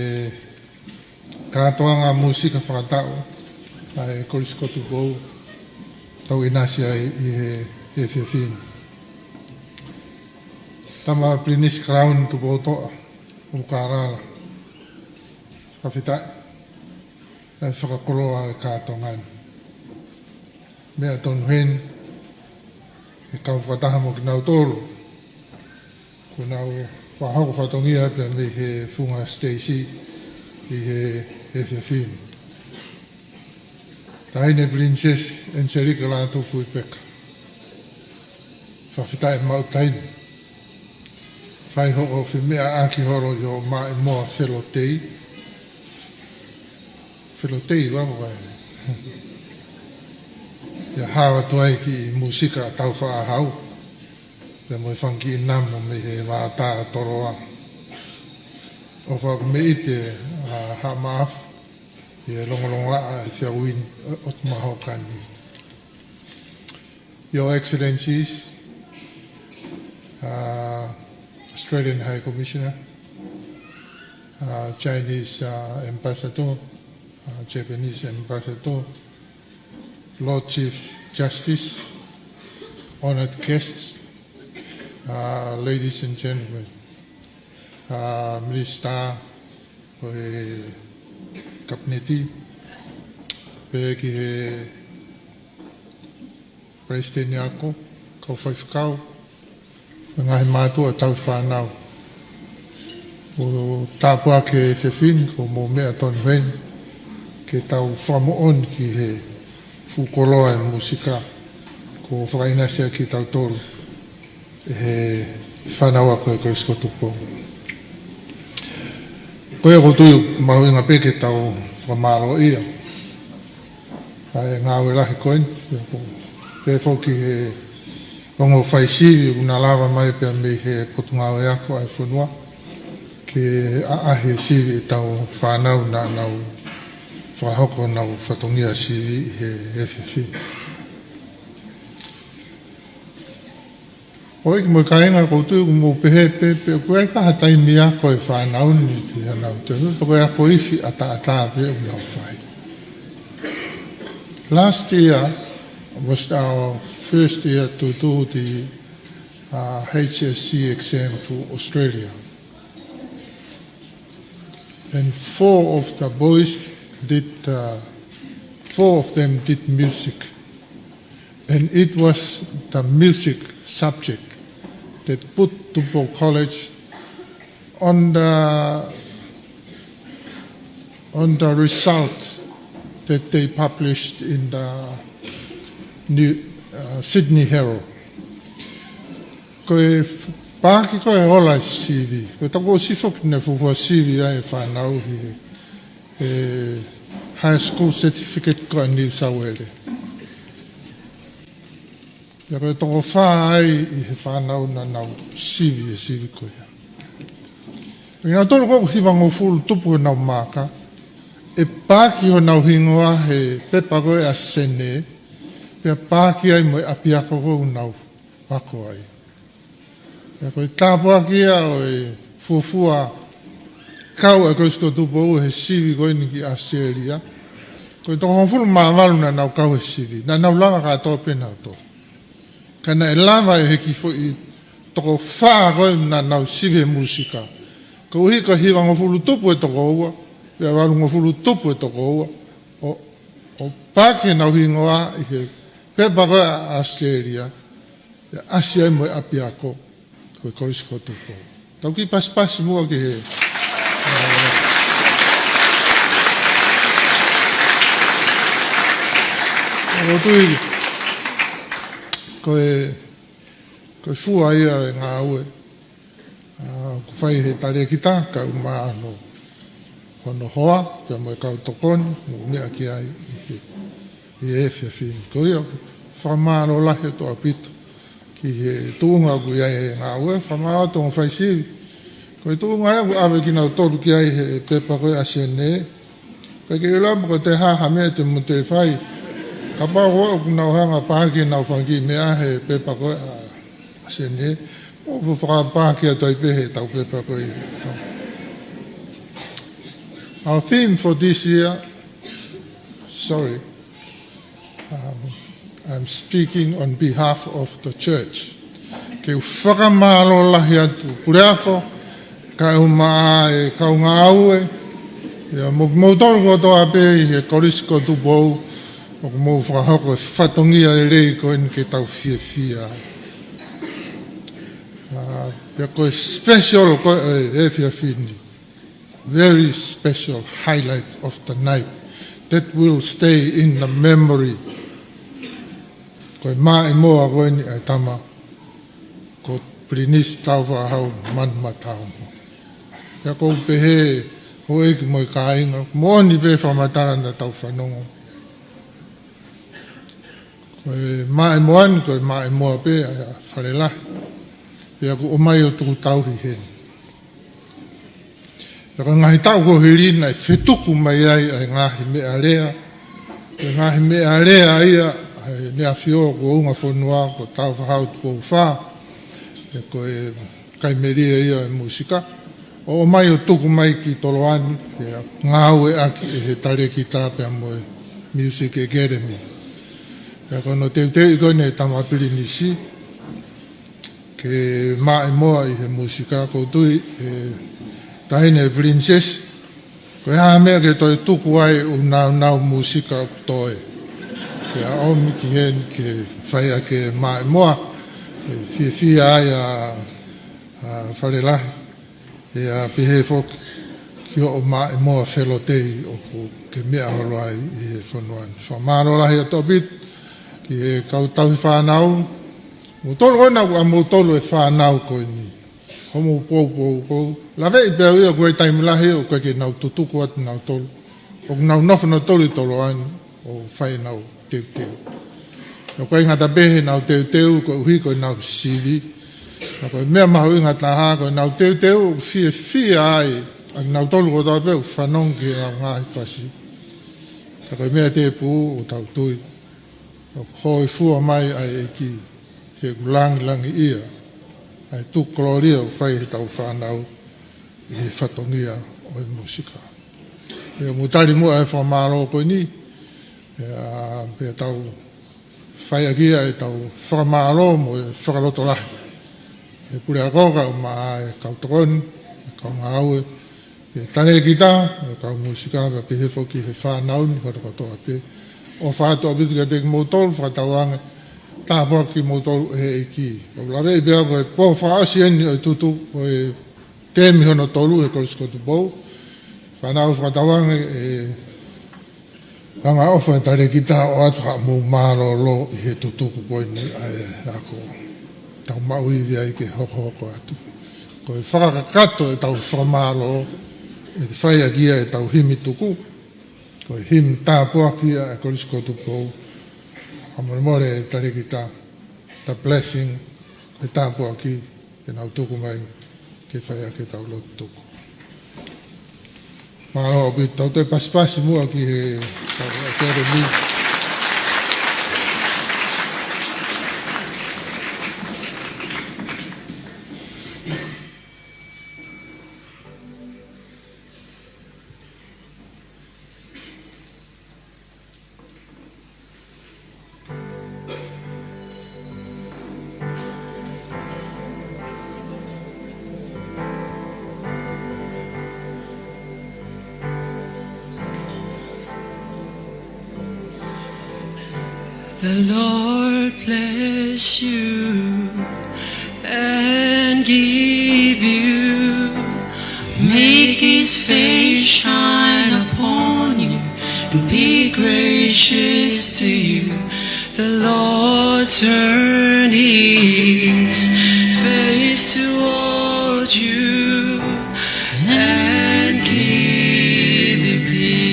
kātoanga mūsika fakataʻu ʻa e Kolisi ko Tupou, tau ʻinasi ai ʻi he, he efiafi ni. Tama Pilinisi Kalauni Tupoutoʻa ʻo Kalala, fakafetaʻi ʻa e fakakoloa e kātoanga ni. Meʻa tonu heni, ʻe kau fakataha mo kinautolu kuo nau fakahoko fatongia pea mei he funga siteisi ʻi he, he efiafi ni. Taʻahine Pilinisesi ʻAniselika Lātūfuipeka. Fakafetaʻi maʻu taimi. Fai hoʻo femeʻaʻaki holo ʻi hoʻo maʻimoa felotei. Felotei ua ko e. ʻIa hao atu ai ki he mūsika taufaʻāhau. Pea mo e fanga kiʻi namu mei he vātā toloa. ʻOfa ʻoku mei ʻite ʻa Haʻa Maʻafu ʻi he longolongoaʻa e fiaui ni ʻo, ʻo e mahoka ni. Your Excellencies, uh, Australian High Commissioner, uh, Chinese, uh, Ambassador, uh, Japanese Ambassador, Lord Chief Justice, honored guests, uh, ladies and gentlemen, uh, Minisitā ʻo e Kapineti, pea ki he Palesiteni ako, kau faifekau, mo e ngaahi mātuʻa tauhi fānau. ʻOku tāpuaki e efiafi ni, ko hoʻomou meʻa tonu heni, ke tau fakamoʻoni ki he fuʻu koloa e mūsika, kuo fakaʻinasi ai kitautolu ʻe he fānau ako e Kolisi ko Tupou. Ko ia ʻoku ou tui ʻoku mahuʻinga pē ke tau fakamālōʻia ʻa e ngāue lahi ko eni, pea foki he ongo faisivi ʻoku na lava mai pea mei he Potungāue Ako ʻa e fonua, ke ʻaʻahi e sivi ʻetau fānau naʻa nau fakahoko honau fatongia sivi ʻi he efiafi ni. ʻOku ʻi ai mo e kāinga ʻoku ou tui ʻoku mou pehē pē, pe ʻoku ʻi ai ha taimi ako e fānau ni ki hanau teu, pe ko e ako ifi ʻataʻatā pē ʻoku nau fai. Last year was our first year to do the, uh, H S C exam to Australia. And four of the boys did, uh, four of them did music. And it was the music subject that put Tupou College on the, on the result that they published in the New, uh, Sydney Herald. Ko e paaki ko e ola sivi. Ko e taku ʻosi foki ne fuofua sivi ai e fānau ʻi he high school certificate ko ē ʻa New South Wales. ʻIa ko e toko fā ai ʻi he fānau naʻa nau sivi e sivi ko ia. ʻI he tolu ko ē ʻoku hivangofulu tupu honau maaka, ʻe paaki honau hingoa he pepa ko ē ʻa Sene, pea paaki ai mo e ʻapiako ko ē ʻoku nau ako ai. ʻIa ko e tāpuaki ia ʻo e fuofua kau ʻa e Kolisi ko Tupou he sivi ko eni ki ʻAositelēlia. Ko e toko hongofulu mā valu naʻa nau kau he sivi, naʻa nau lava kātoa pē nautolu. Ka naʻe lava ʻe he kiʻi foʻi toko fā ko ē naʻa nau sivi he mūsika. Koeʻuhi ko e hivangofulu tupu e toko ua, pea valungofulu tupu e toko ua, ʻo, ʻo paaki honau hingoa ʻi he pepa ko ē ʻa ʻAositelēlia, ʻe ʻasi ai mo e ʻapiako ko e Kolisi ko Tupou. Tau kiʻi pasipasi muʻa ki he, ē, ʻOku ou tui ko e, ko e fua ia e ngāue ʻoku fai he talēkita, kae ʻumaʻā hono hoa, pea mo e kau tokoni, mo e meʻa ki ai ʻi he, ʻi he efiafi ni. Ko ia, fakamālō lahi atu ʻaupito ki he tuʻunga ʻoku ʻi ai e ngāue, fakamālō atu ongo faisivi. Ko e tuʻunga ia ʻoku ʻave kinautolu ki ai he pepa ko e ʻa Sione. Pea ke ʻilo mo ko e hā ha meʻa te mou toe fai. Kapau ʻoku nau hanga ʻo pāki ʻenau fanga kiʻi meʻa he pepa ko e ʻa Sione, mou fakapāki atu ai pē heʻetau pepa ko e. Our theme for this year, sorry, um, I'm speaking on behalf of the church. Ke u fakamālō lahi atu, puleako, kae ʻumaʻā e kau ngāue, ia mo, moutolu kotoa pē ʻi he Kolisi ko Tupou, ʻoku mou fakahoko e fatongia lelei ko eni ke tau fiefia ai. Ah, pea ko e special ko e, e efiafi ni. Very special highlight of the night that will stay in the memory. Ko e maʻimoa ko eni ʻa e tama ko Pilinisi Tāufaʻāhau Manumataongo. Pea ʻoku ou pehē, houʻeiki mo e kāinga, moʻoni pē fakamatala naʻa tau fanongo. Ko e maʻimoa ni, ko e maʻimoa pē ʻa Falelahi. Pea ʻoku ʻomai ʻo tuku tauhi heni. Pea ko e ngaahi taʻu kuo hili naʻe fetuku mai ai ʻa e ngaahi meʻalea. Ko e ngaahi meʻalea ia ʻa e meʻa fio ko Ungafonua, ko Tāufaʻāhau Tupou Fā. Pea ko e kai melie ia e mūsika. ʻO ʻomai ʻo tuku mai ki Toloa ni, pea ngāueʻaki ʻe he talēkita pea mo e Music Academy. Pea ko hono teuteuʻi ko eni ʻe he tama Pilinisi ke maʻimoa ʻi he mūsika, ʻoku ou tui ʻe taʻahine Pilinisesi, ko e hā ha meʻa ke toe tuku ai ʻū nāunau mūsika ʻoku toe. Pea ʻomi ki heni ke fai ʻaki e maʻimoa, ʻe fiefia ai ʻa, ʻa Falelahi, ʻe pehē foki ki hoʻo maʻimoa felotei ʻoku ke meʻa holo ai ʻi he fonua ni. Fakamālō lahi atu ʻaupito ki he kau tauhi fānau, moutolu ko ena ʻa moutolu e fānau ko eni. Hoʻomou poupou, ʻoku ou laveʻi pē au ia ko e taimi lahi ʻoku ʻikai ke nau tutuku atu nautolu. ʻOku nau nofo nautolu ʻi Toloa ni ʻo fai ʻenau teuteu. ʻOku ʻikai ngata pē heʻenau teuteu koeʻuhi ko ʻenau sivi. Ka ko e meʻa mahuʻinga taha ko ʻenau teuteu ʻoku fiefia ai ʻa kinautolu kotoa pē ʻoku fanongo ki heʻenau ngaahi fasi. Ka ko e meʻa tēpū ʻoku tau tui ʻoku hōifua mai ʻa e ʻEiki, he ʻoku langilangiʻia ʻa e tuʻu kolōlia ʻoku fai ʻe heʻetau fānau ʻi he fatongia ʻo e mūsika. Pea mou tali muʻa e fakamālō ko eni, pea, pea tau fai ʻaki ia ʻetau fakamālō mo e fakalotolahi. ʻE puleako kae ʻumaʻā e kau tokoni, e kau ngāue, e talēkita, e kau mūsika, pea pehē foki he fānau ni, hono kotoa pē. ʻOfa atu ʻaupito kiate kimoutolu, fakatauange, tāpuaki kimoutolu ʻe he ʻEiki. ʻOku ou laveʻi pē au ko e pō fakaʻosi eni ʻo e tutu, ʻo e tēmi hono tolu he Kolisi ko Tupou. Fānau, fakatauange ʻe angaʻofa e talēkita ʻo ʻoatu haʻamou mālōlō ʻi he tutuku ko eni ʻa e ako. Tau maʻu ivi ai ke hokohoko atu. Ko e fakakakato ʻetau fakamālō, ʻe fai ʻaki ia ʻetau himi tuku. Ko e himi tāpuaki ʻa e Kolisi ko Tupou. Fakamolemole e talēkita, the blessing, e tāpuaki, ke nau tuku mai, ke fai ʻaki ʻetau lotu tuku. Mālō ʻaupito, tau toe pasipasi muʻa ki he, ki he Academy. The Lord bless you and give you, make his face shine upon you and be gracious to you. The Lord turn his face toward you and give you peace.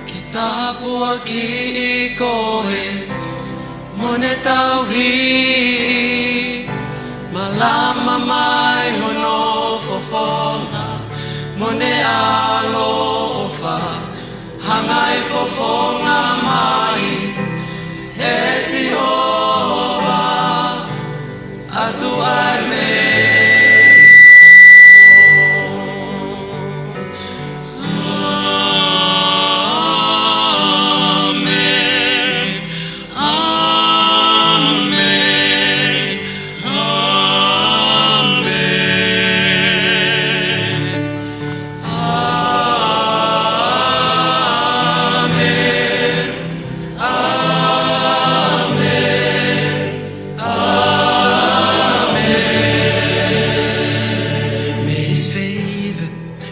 Ke tāpuakiʻi koe mo ne tauhi, malama mai hono fofonga mo ne ʻaloʻofa, hangai fofonga mai ʻe Sihova, ʻa e ʻOtua ʻo e melino. ʻĀmeni. ʻĀmeni. ʻĀmeni. ʻĀmeni. ʻĀmeni. May his favor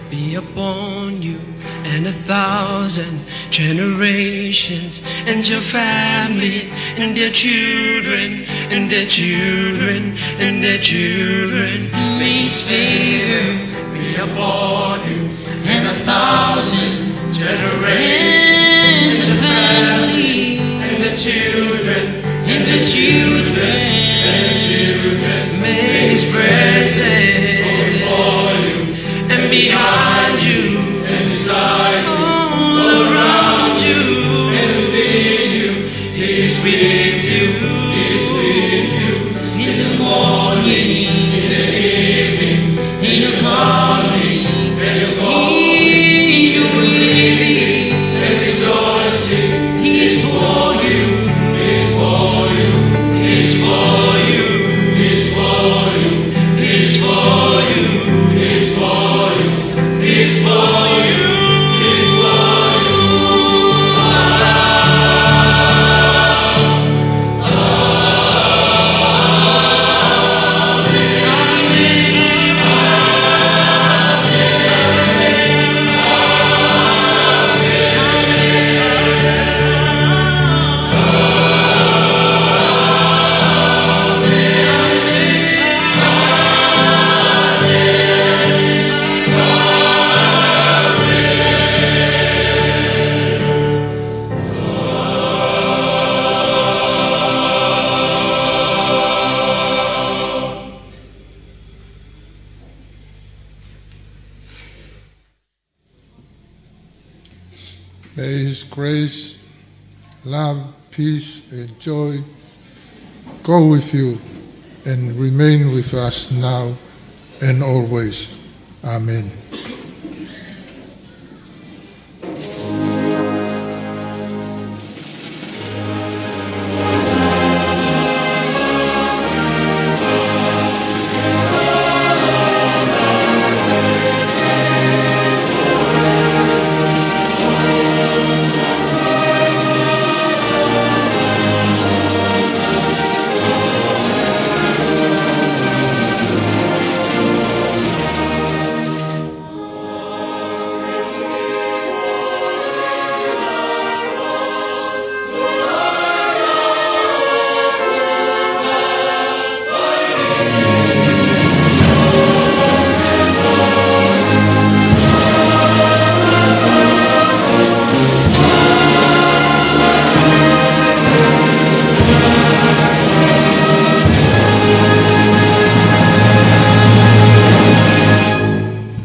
be upon you and a thousand generations, and your family, and their children, and their children, and their children. May his favor be upon you and a thousand generations, and the family, and the children, and the children, and the children. May his presence go before you and behind you and beside you, all around you and within you. He is with you. He is with you. In the morning, in the evening, in your coming, in your going, in your leaving, and rejoicing. He is for you. He is for you. He is for you. He is for you. He is for you. He is for you. It's for you, it's for you. May His grace, love, peace, and joy go with you and remain with us now and always. Amen.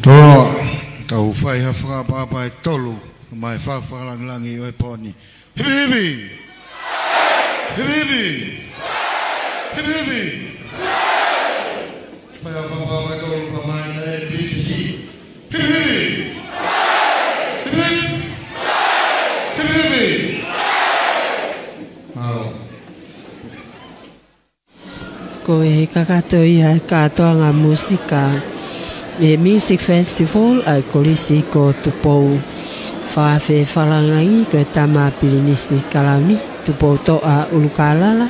Toloa, tau fai ha fakaʻapaʻapa ʻe tolu, mai fakalangilangi ʻo e pō ni. Hipi hipi! Hipi hipi! Hipi hipi! Fai ha fakaʻapaʻapa ʻe tolu pea mai ʻa e P C C. Hipi hipi! Hipi hipi! Hipi hipi! Mālō. Ko e kakato ia e kātoanga mūsika ʻi he Music Festival ʻa e Kolisi ko Tupou. Fakafeʻiloaki ko e tama Pilinisi Kalauni Tupoutoʻa ʻUlukālala,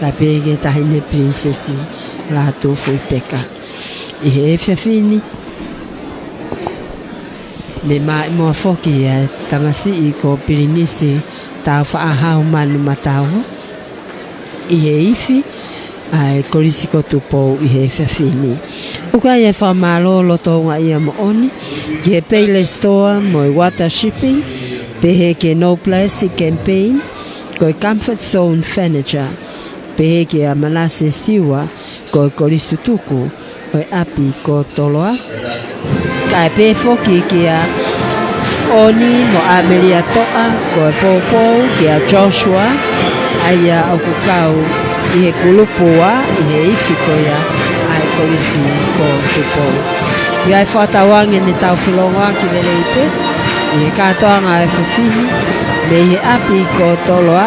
kae pehē ki he Taʻahine Pilinisesi Lātūfuipeka. ʻI he efiafi ni, Ne maʻimoa foki ʻa e tamasiʻi ko Pilinisi Tāufaʻāhau Manu Mataua ʻi he ifi ʻa e Kolisi ko Tupou ʻi he efiafi ni. ʻOku ʻi ai e fakamālō loto houngaʻia moʻoni ki he Payless Store mo e Water Shipping, pehē ki he No Plastic Campaign, ko e Comfort Zone Furniture, pehē kia Manase Siua, ko e Kolisi Tutuku ʻo e ʻapi ko Toloa. Kae pehē foki kia ʻOni mo ʻAmelia Toʻa, ko e poupou kia Joshua, ʻa ia ʻoku kau ʻi he kulupu ua ʻi he ifi ko ia ʻa e Kolisi ko Tupou. ʻI ai e fakatauange ne tau felōngoaki lelei pē ʻi he kātoanga ʻo e efiafi ni mei he ʻapi ko Toloa,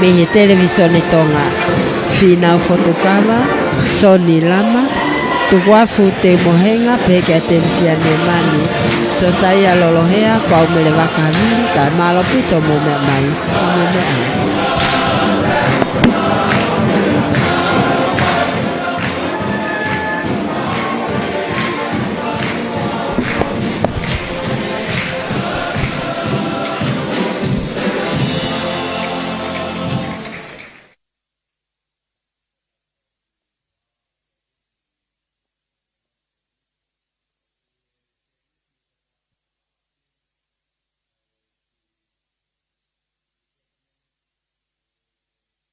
mei he Televisone Tonga, Fīnau Fotukava, Soni Lama, Tukuafu Teumohenga, pehē kia Tenisia Nemani, Sosaia Lolohea, ko au Mele Vakahamili, kae mālō ʻaupito hoʻomou meʻa mai, hoʻomou meʻa.